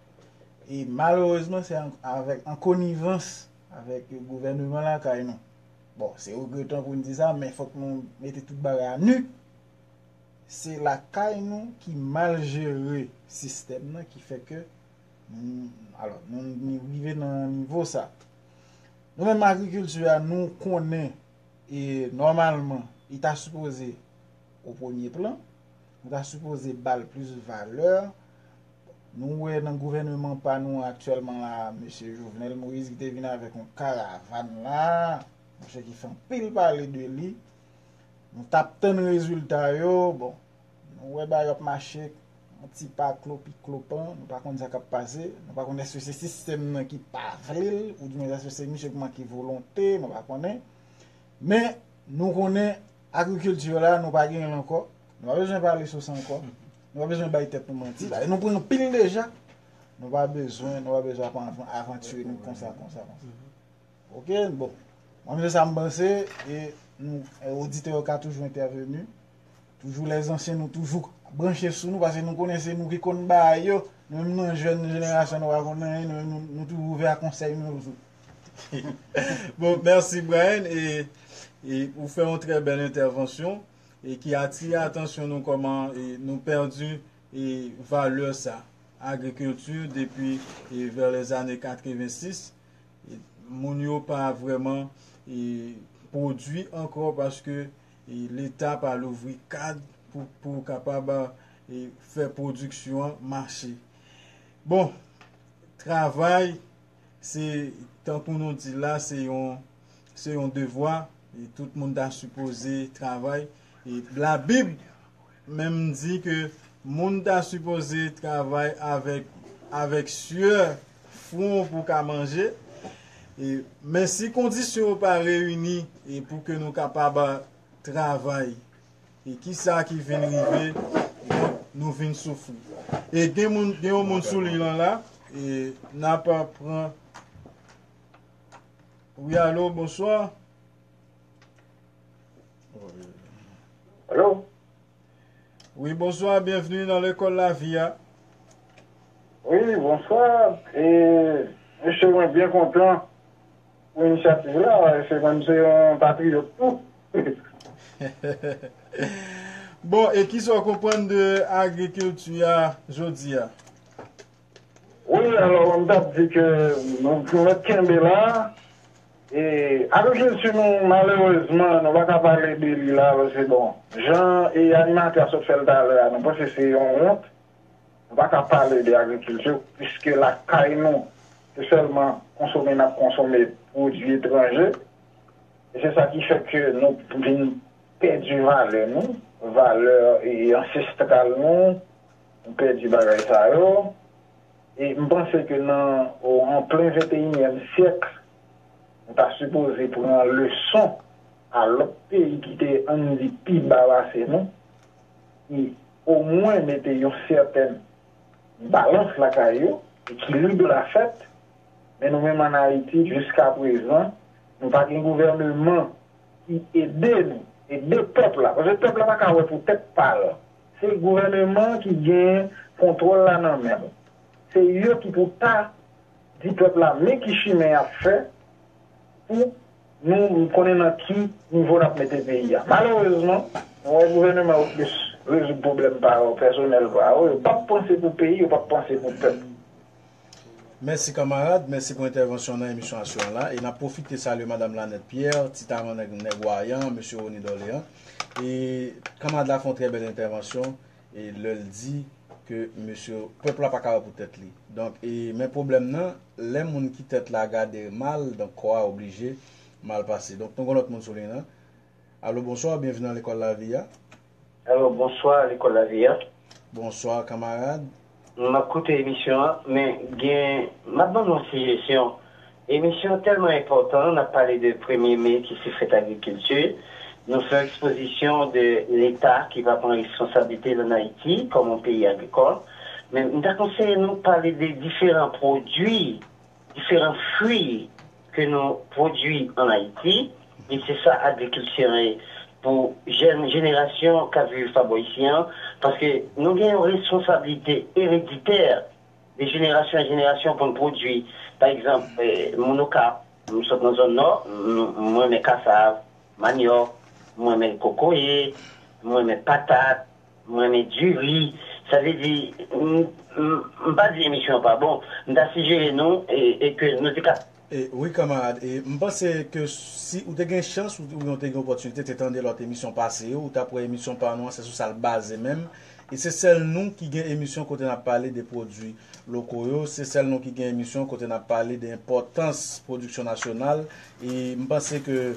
E malerezman, se an, avèk, an konivans avèk gouvèneman lakay nou. Bon, se regretan pou n di sa, men fòk nou mete tout bagay a nu. Se lakay nou ki mal jere sistèm nan ki fè ke nou, alò, nou, nou rive nan nivo sa. Nou menm agrikilti a, nou konnen e nòmalman, li ta sipoze o premye plan, nou ta sipoze ba l plis valè. Nou wè nan gouvèneman pa nou aktyèlman la, mesye Jovenel Moïse ki te vin avèk yon karavàn la, mesye ki fè anpil pale de li. Nou t ap tann rezilta yo, bon, nou wè bagay yo ap mache yon ti pa klopi klopan, nou pa konn sa k ap pase, nou pa konn èske se sistèm nan ki pa vle l, oudimwen èske se misye ki manke volonte, nou pa konnen. Men, nou konnen agrikilti la, nou pa genyen l ankò. Nou pa bezwen pale sou sa ankò. Nou pa bezwen bay tèt nou manti. Paske nou pran anpil deja. Nou pa bezwen, nou pa bezwen ap avan- avantire nou konsa, konsa, konsa. Ok, bon. Mwen, se sa m panse, e nou, e oditè yo ka toujou entèveni. Toujou lèzansyen, nou toujou branche sou nou, paske nou konnen se nou ki konn bagay yo. Nou menm nan jèn jenerasyon, nou pa konn anyen, nou menm nou, nou toujou ouvè a konsèy nou toujou. Bon, mèsi Brian, e, e ou fè yon trè bèl entèvansyon e ki atire atansyon nou kòman e nou pèdi e valè sa, agrikilti depi e vè lèzane katrevensis, e moun yo pa vrèman e pwodui ankò paske e Leta pa louvri kad pou, pou kapab e fè pwodiksyon an mache. Bon, travay, se, tankou nou di la, se yon, se yon devwa, e tout moun ta sipoze travay. E Labib menm di ke moun ta sipoze travay avèk, avèk syè fwon pou ka manje. E, men si kondisyon yo pa reyini e pou ke nou kapab travay, e kisa ki vin rive, donk nou vin soufri. E gen moun, gen yon moun sou liy lan la, e n ap pran. Wi, alo, bonswa. Alo? Wi, bonswa, byenvni nan lekòl lavi a. Wi, bonswa. E, mesye, mwen byen kontan pou inisyativ la, paske mwen se yon patriyòt tou. Bon, e kisa w konprann de agrikilti a jodi a? Wi, alò, m t ap di ke nou, nou mèt kenbe la. E, agrikilti nou, malerezman, nou pa ka pale de li la, paske, bon, jan e animatè a sot fè l talè a, nou panse se yon wont. Nou pa ka pale de agrikilti, piske lakay nou, se sèlman konsome n ap konsome pwodui etranje. E se sa ki fè ke nou vin pèdi valè nou, valè e, ansestral nou, nou pèdi bagay sa yo. E m panse ke nan, o, an plen venteyinyèm syèk, nou ta sipoze pran leson a lòt peyi ki te, ann di, pi ba pase nou, ki omwen mete yon sètèn balans lakay yo, ekilib la fèt, men nou menm ann Ayiti, jiskaprezan, nou pa gen gouvèneman ki ede nou, ede pèp la. Paske pèp la pa ka wè pou tèt pa l. Se gouvèneman ki gen kontwòl la nan men l. Se yo ki pou ta di pèp la men ki chimen y ap fè pou nou konnen nan ki nivo n ap mete peyi a. Malerezman, nou wè gouvèneman yo plis rezoud pwoblèm pa yo, pèsonèl pa yo. Yo p ap panse pou peyi, yo p ap panse pou pèp. Mèsi kanmarad, mèsi pou entèvansyon nan emisyon aswè an la. E n ap pwofite salye madanm Lanette Pierre, Ti Taran Nèg, Nèg Wayan, mesye Rony Dorléans. E kanmarad la fè yon trè bèl entèvansyon e lè l di ke mesye, pèp la pa ka wè pou tèt li. Donk, e, men pwoblèm nan, lè moun ki tèt la gade mal, donk kò a oblije mal pase. Donk, nou gen lòt moun sou liy nan. Alo, bonswa, byenvini nan lekòl lavi a. Alo, bonswa, lekòl lavi a. Bonswa, kanmarad. M ap koute emisyon an, men gen, m ap ban nou yon sijesyon. Emisyon an tèlman enpòtan, n ap pale de premye me ki se fèt agrikilti. Nou fè yon ekspozisyon de Leta ki va pran responsablite l ann Ayiti kòm yon peyi agrikòl. Men m ta konseye nou pale de diferan pwodui, diferan fwi ke nou pwodui ann Ayiti. E se sa agrikilti an ye pou jèn jenerasyon k ap viv pa bò isi an, paske nou gen yon responsablite ereditè de jenerasyon an jenerasyon pou n pwodui. Pa egzanp, eh, moun Okap, m sot nan zòn nò, m, m renmen kasav, manyòk, m renmen kokoye, m renmen patat, m renmen diri. Sa vle di, m, m, m pa di emisyon an pa bon, m ta sijere nou e, e ke nou te ka. E, wi, kanmarad, e, m panse ke si ou te gen chans, ou, oubyen ou te gen opòtinite, te tande lòt emisyon pase yo, ou t ap wè emisyon pa nou an, se sou sa l baze menm. E se sèl nou ki gen emisyon kote n ap pale de pwodui loko yo, se sèl nou ki gen emisyon kote n ap pale de enpòtans pwodiksyon nasyonal. E m panse ke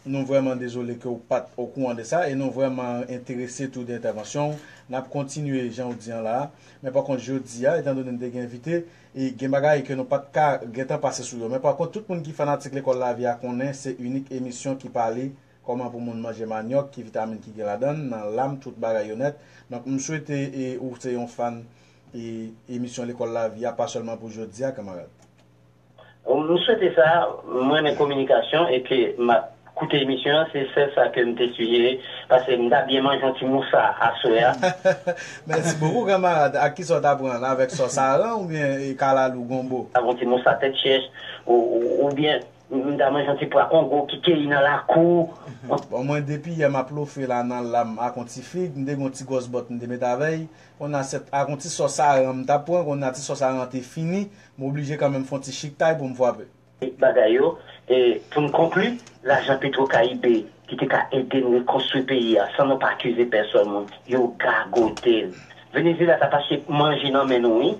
nou vrèman dezole ke w pa t okouran de sa, e nou vrèman enterese tou de entèvansyon w. N ap kontinye jan w di an la a. Men pa kont, jodi a, etandone n te gen envite, e gen bagay ke nou pa t ka gentan pase sou yo. Men pa kont, tout moun ki fanatik Lekòl Lavi a konnen se inik emisyon ki pale kòman pou moun manje manyòk, ki vitamin ki gen ladan l, nan lam, tout bagay yo nèt. Donk, m swete e, ou se yon fan e, emisyon Lekòl Lavi a, pa sèlman pou jodi a, kanmarad. M swete sa, m renmen kominikasyon epi m ap koute emisyon an, se sèl sa ke m te sijere, paske m ta byen manje yon ti mousa aswè a. Mèsi bokou, kanmarad. Ak kisa w ta pran l? Avèk sòs aran oubyen e, kalalou gonbo? Avèk yon ti mousa tèt chèch, ou, ou, oubyen m ta manje yon ti pwa kongo ki keyi nan lakou. Bon, mwen depi yè m ap lofe la nan lam ak yon ti fig, m te gen yon ti gwòs bòt m te met avè l. Konnya se t ak yon ti sòs aran m t ap pran, konnya ti sòs aran an te fini, m oblije kanmenm fè yon ti chiktay pou m frape. Bagay yo, e pou n konkli, lajan Petro Caribe ki te ka ede n rekonstwi peyi a san nou pa akize pèsòn moun, yo gagote l. Venezuela t ap achte manje nan men nou, wi.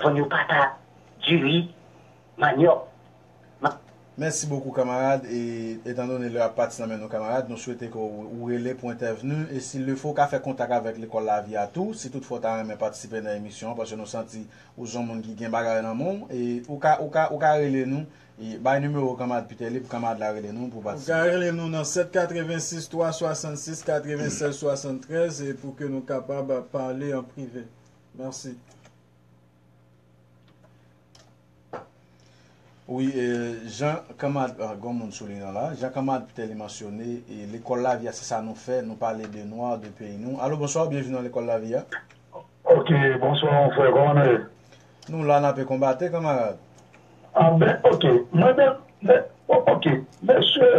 Vann yo patat, diri, manyòk. Mèsi bokou, kanmarad. E, etandone lè ap pati nan men nou, kanmarad, nou swete ke w, ou rele pou entèvni. E si l le fo, w ka fè kontak avèk Lekòl Lavi a tou, si toutfwa w ta renmen patisipe nan emisyon an, paske nou santi ou se yon moun ki gen bagay nan men w. E ou ka, ou ka, ou ka rele nou. E bay nimewo kanmarad Pitelly pou kanmarad la rele nou pou patisipe. Ou ka rele nou nan sèt katrevensis twa swasannsis katrevensèz swasanntrèz e pou ke nou kapab pale an prive. Mèsi. Wi, e, jan kanmarad, ah, gon moun sou liy nan la, jan kanmarad Pitelly mansyone, e, Lekòl Lavi a, se sa nou fè, nou pale de nwa, de peyi nou. Alo, bonswa, byenvini nan Lekòl Lavi a. Ok, bonswa, mon frè, kòman nou ye? Nou la, n ape konbate, kanmarad. Ah, ben, ok, mwen menm, men, o-, ok, mesye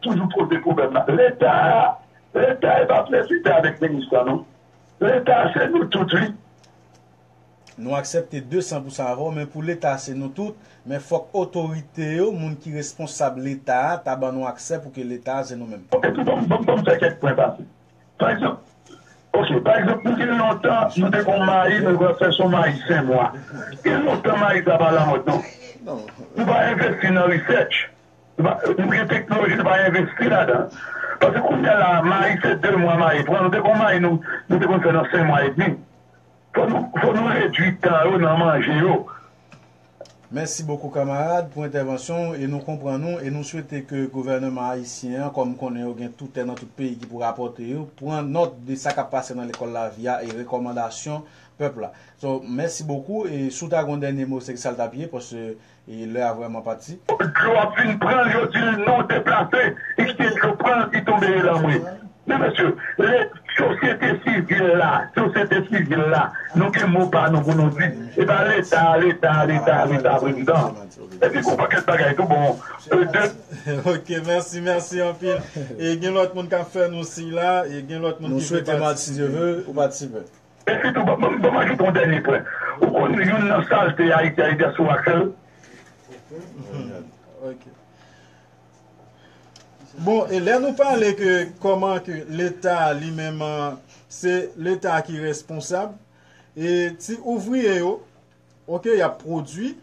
toujou poze pwoblèm la. Leta, Leta e pa prezida avèk minis la, non. Leta se nou tout, wi. Nou aksepte de san pou san avè w, men pou Leta se nou tout, men fòk otorite yo, moun ki responsab Leta a, ta ban nou aksè pou ke Leta a se nou menm. Ok, bon, bon, bon, fè kèk pwen pase. Pa egzanp, ok, pa egzanp, nou gen lontan, nou te gon mayi, nou pral fè son mayi senk mwa. Gen lontan mayi sa pa lamòd, non. Nou pa envesti nan research. Nou pa, nou gen teknoloji, nou pa envesti ladan. Paske kounye a la, mayi se de mwa mayi pran. Nou te gon mayi, nou, nou te konn fè nan senk mwa edmi. Fò nou, fò nou redui tan yo nan manje yo. Mèsi bokou, kanmarad, pou entèvansyon w, e nou konprann ou, e nou swete ke gouvènman ayisyen an, kòm m konnen yo gen tout tè nan tout peyi ki pou rapòte yo, pran nòt de sa k ap pase nan Lekòl Lavi a e rekòmandasyon pèp la. So, mèsi bokou, e si w ta gen yon dènye mo, se sa l t ap ye, paske, e lè a vrèman pati. Dlo ap vin pran l, yo di l non, deplase, e kite dlo pran l, li tonbe nan lanmri. Men mesye, le, sosyete sivil la, sosyete sivil la, nou gen mo pa nou pou nou di. E pa Leta, Leta, Leta, Leta, prezidan. Epi gon pakèt bagay tou bon. E de Ok, mèsi, mèsi anpil. E gen lòt moun k ap fè nou siy la, e gen lòt moun Nou ki vle swete, Mad, si Dye patisipe. Vle, ou patisipe. Epi tou, ban, ban, ban m ajoute yon dènye pwen. Ou konn youn nan salte Ayiti a, e dyaspora k fè l? Ok. Bon, e lè nou pale ke kòman ke Leta li menm, an, se Leta ki responsab, e ti ouvriye yo, ok, y ap pwodui,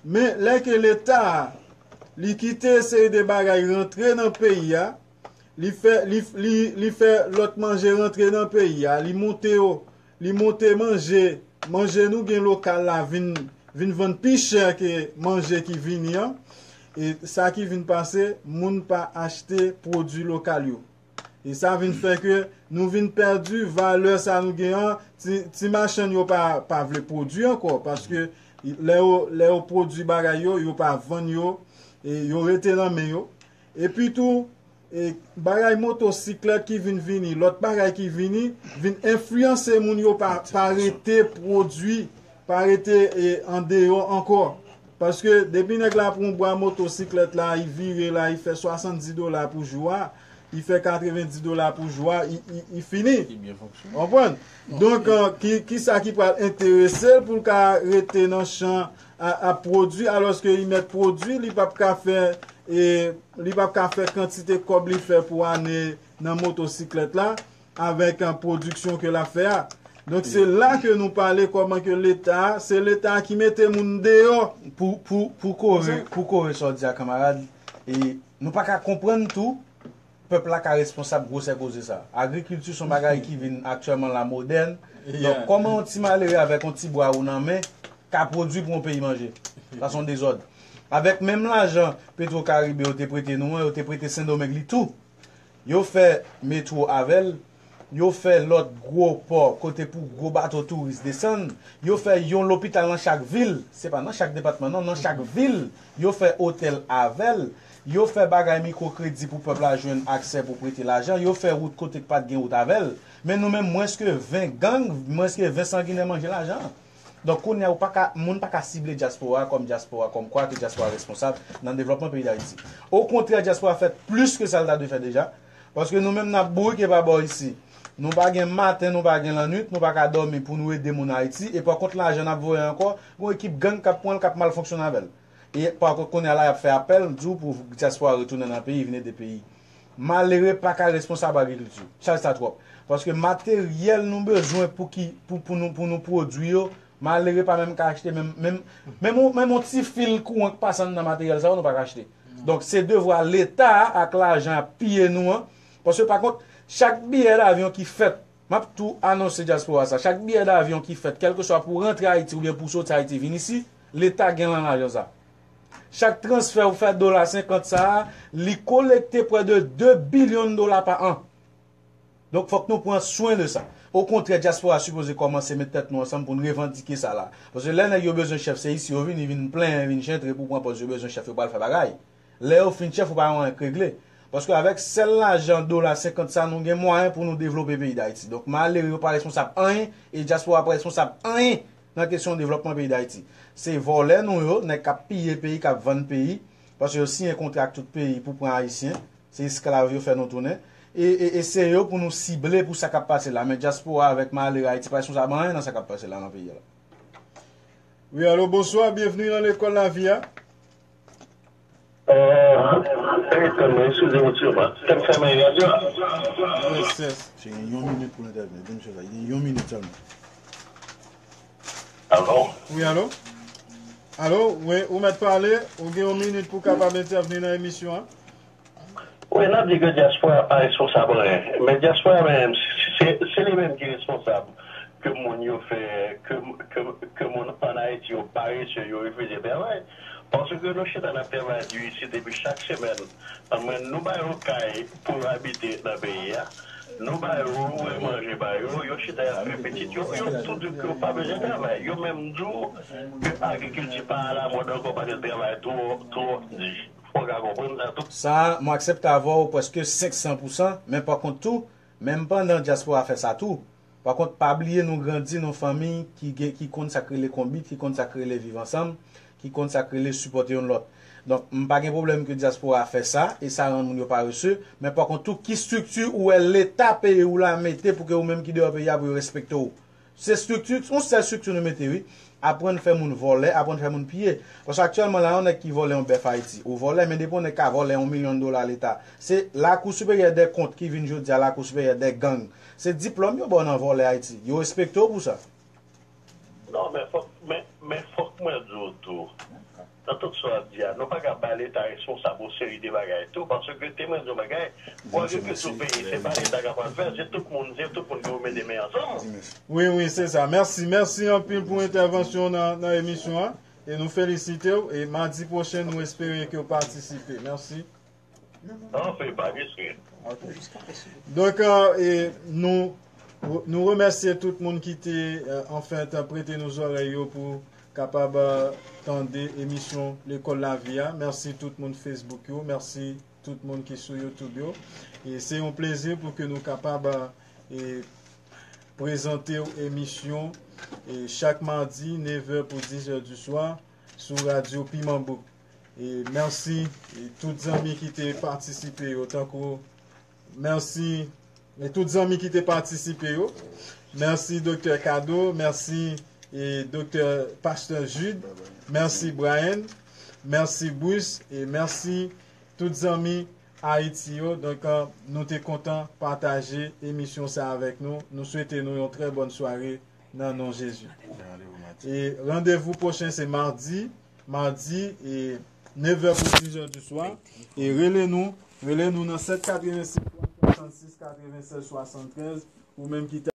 men lè ke Leta a, li kite seri de bagay rantre nan peyi a, li fè, li, li, li fè lòt manje rantre nan peyi a, li monte yo, li monte manje, manje nou gen lokal la vin, vin vann pi chè ke manje ki vini an. E sa ki vin pase, moun pa achte pwodui lokal yo. E sa vin fè ke nou vin pèdi valè sa nou gen an. Ti, ti machann yo pa, pa vle pwodui ankò, paske lè yo, lè yo pwodui bagay yo, yo pa vann yo, e yo rete nan men yo. Epi tou, e, bagay motosiklèt ki vin vini, lòt bagay ki vini, vin enfliyanse moun yo pa, pa rete pwodui, pa rete, e, andeyò ankò. Paske depi nèg la pran bwa motosiklèt la, li vire la, li fè swasanndis dola pou jou a, li fè katrevenndis dola pou jou a, li, li, li fini. Ki byen fonksyone. Konprann? Donk, e, ki, ki sa ki pral enterese l pou l ka rete nan chan a, ap pwodui, alòske li mèt pwodui, li p ap ka fè, e, li p ap ka fè kantite kòb li fè pou ane nan motosiklèt la, avèk, e, pwodiksyon ke l ap fè a. Donk, se la ke nou pale kòman ke Leta, se Leta ki mete moun deyò. Pou, pou, pou kore, pou kore sa w di a, kanmarad, e nou pa ka konprann tou, pèp la ka responsab gwosè koze sa. Agrikilti se yon bagay ki vin aktyèlman la modèn. Donk, kòman yon ti malere avèk yon ti bwa ou nan men ka pwodui pou yon peyi manje? Sa se yon dezòd. Avèk menm lajan Petro Caribe yo te prete nou an, yo te prete Sendomeng li tou. Yo fè metwo avè l, yo fè lòt gwo pò kote pou gwo bato touris desann, yo fè yon lopital nan chak vil, se pa nan chak depatman non, nan chak vil, yo fè otèl avè l, yo fè bagay mikwokredi pou pèp la jwenn aksè pou prete lajan, yo fè wout kote k pa t gen wout avè l. Men nou menm, mwens ke ven gang, mwens ke ven sanginè manje lajan an. Donk, kounye a, ou pa ka, moun pa ka sible dyaspora kòm dyaspora, kòm kwa ke dyaspora responsab nan devlòpman peyi Dayiti. Okontrè, dyaspora fè plis ke sa l ta dwe fè deja, paske nou menm n ap bourike pa bò isi. Nou pa gen maten, nou pa gen lannwit, nou pa ka dòmi pou nou ede moun Ayiti, e pa kont lajan n ap voye ankò, gon ekip gang k ap pran l, k ap mal fonksyone avè l. E pa kont kounye a la, y ap fè apèl, di w pou dyaspora retounen nan peyi, vin ede peyi. Malere pa ka responsab agrikilti. Chaj sa twòp. Paske materyèl nou bezwen pou ki, pou, pou nou, pou nou pwodui yo, malere pa menm ka achte menm, menm, menm, yon- menm yon ti fil kouran k pase anndan materyèl sa yo, nou pa ka achte. Donk, se devwa Leta a ak lajan ap piye nou an. Paske, pa kont, chak biyè davyon ki fèt, m ap tou anonse dyaspora sa, chak biyè davyon ki fèt, kèlkeswa pou rantre Ayiti oubyen pou soti Ayiti vin isi, Leta gen nan lajan sa. Chak transfè ou fè dola senkant sa a, li kolekte prè de de bilyon dola pa an. Donk, fòk nou pran swen de sa. Okontrè, dyaspora sipoze kòmanse met tèt nou ansanm pou n revandike sa la. Paske lè nèg yo bezwen chèf, se isi yo vini, vin plenyen, vin chentre pou pran pòz yo bezwen chèf, yo pral fè bagay. Lè yo fin chèf, ou pa gen anyen k regle. Paske avèk sèl lajan dola senkant sa, nou gen mwayen pou nou devlope peyi Dayiti. Donk, malere yo pa responsab anyen, e dyaspora pa responsab anyen nan kesyon devlòpman peyi Dayiti. Se vòlè nou yo, nèg k ap piye peyi, k ap vann peyi, paske yo siyen kontra ak tout peyi pou pran Ayisyen. Se esklav yo fè nou tounen. E, e, e se yo pou nou sible pou sa k ap pase la. Men dyaspora avèk malere Ayiti pa responsab anyen nan sa k ap pase la nan peyi a la. Wi, alo, bonswa, byenvni nan Lekòl Lavi a. Euh, Eric, mwen, eskize mwen, ti yo, pa. Tèm fèmen radyo a. Yes, yes. Se gen yon minit pou l entèvni. Di misye sa, gen yon minit sèlman. Alo? Wi, alo? Alo, wi, ou mèt pale, ou gen yon minit pou w kapab entèvni nan emisyon an. Wi, n ap di ke dyaspora pa responsab anyen. Men dyaspora menm, se, se li menm ki responsab ke moun yo fè, ke, ke, ke moun ann Ayiti yo parese, yo refize travay. Paske nou chita n ap travay di isit epi chak semèn, anmwey, nou ba yo kay pou yo abite nan peyi a. Nou ba yo, wè, manje ba yo, yo chita y ap fè pitit yo, yo tou di ke yo pa bezwen travay. Yo menm di w ke agrikilti pa alamòd ankò paske travay twò, twò di. Ou ka konprann sa tou. Sa, mwen aksepte avè w prèske senk san pou san, men pa kont tou, menm pandan dyaspora fè sa tou. Pa kont, pa bliye nou grandi nan fanmi ki gen, ki konn sa k rele konbit, ki konn sa k rele viv ansanm, ki konn sa k rele sipòte youn lòt. Donk, m pa gen pwoblèm ke dyaspora fè sa, e sa rann moun yo parese, men pa kont tou, ki estrikti ou wè Leta peyi w la mete pou ke ou menm ki deyò peyi a pou yo respekte w? Se estrikti, yon sèl estrikti nou mete, wi. Aprann fè moun vòlè, aprann fè moun piye. Paske aktyèlman la, yon nèg ki vòlè yon bèf Ayiti, ou vòlè, men depi yon nèg ka vòlè yon milyon dola Leta, se Lakou Siperyè dè Kont ki vin jodi a Lakou Siperyè dè Gang. Se diplòm yo ba w nan vòlè Ayiti. Yo respekte w pou sa. Non, men fòk, men, men fòk mwen di w tou. Nan tout sa w ap di a, nou pa ka ba Leta responsab yon seri de bagay tou, paske te mwen di yon bagay, pou agrikilti yon peyi, se pa Leta k ap al fè, se tout moun, se tout moun ki pou mete men ansanm. Wi, wi, se sa. Mèsi, mèsi anpil pou entèvansyon w nan, nan emisyon an. E nou felisite w. E madi pwochen, nou espere ke w patisipe. Mèsi. Anfen, pa gen strès. Ok. Donk, euh, e nou, nou remèsye tout moun ki te, euh, anfèt, prete nou zòrèy yo pou kapab, euh, tande emisyon Lekòl Lavi a. Mèsi tout moun Facebook yo. Mèsi tout moun ki sou YouTube yo. E se yon plezi pou ke nou kapab, euh, e prezante w emisyon, e chak madi, nevè pou dizè di swa, sou radyo Piman Bouk. E mèsi, e tout zanmi ki te patisipe yo, tankou, mèsi, e tout zanmi ki te patisipe yo. Mèsi, Doktè Kado, mèsi, e Doktè Pastè Jude, mèsi, Brian, mèsi, Bruce, e mèsi, tout zanmi Ayiti yo. Donk, euh, nou te kontan pataje emisyon sa avèk nou. Nou swete nou yon trè bòn sware nan non Jezi. E randevou pwochen se madi, madi e nevè pou dizè di swa. E rele nou, rele nou nan sèt katrevensis, twa swasannsis, katrevennsèz, swasanntrèz, ou menm ki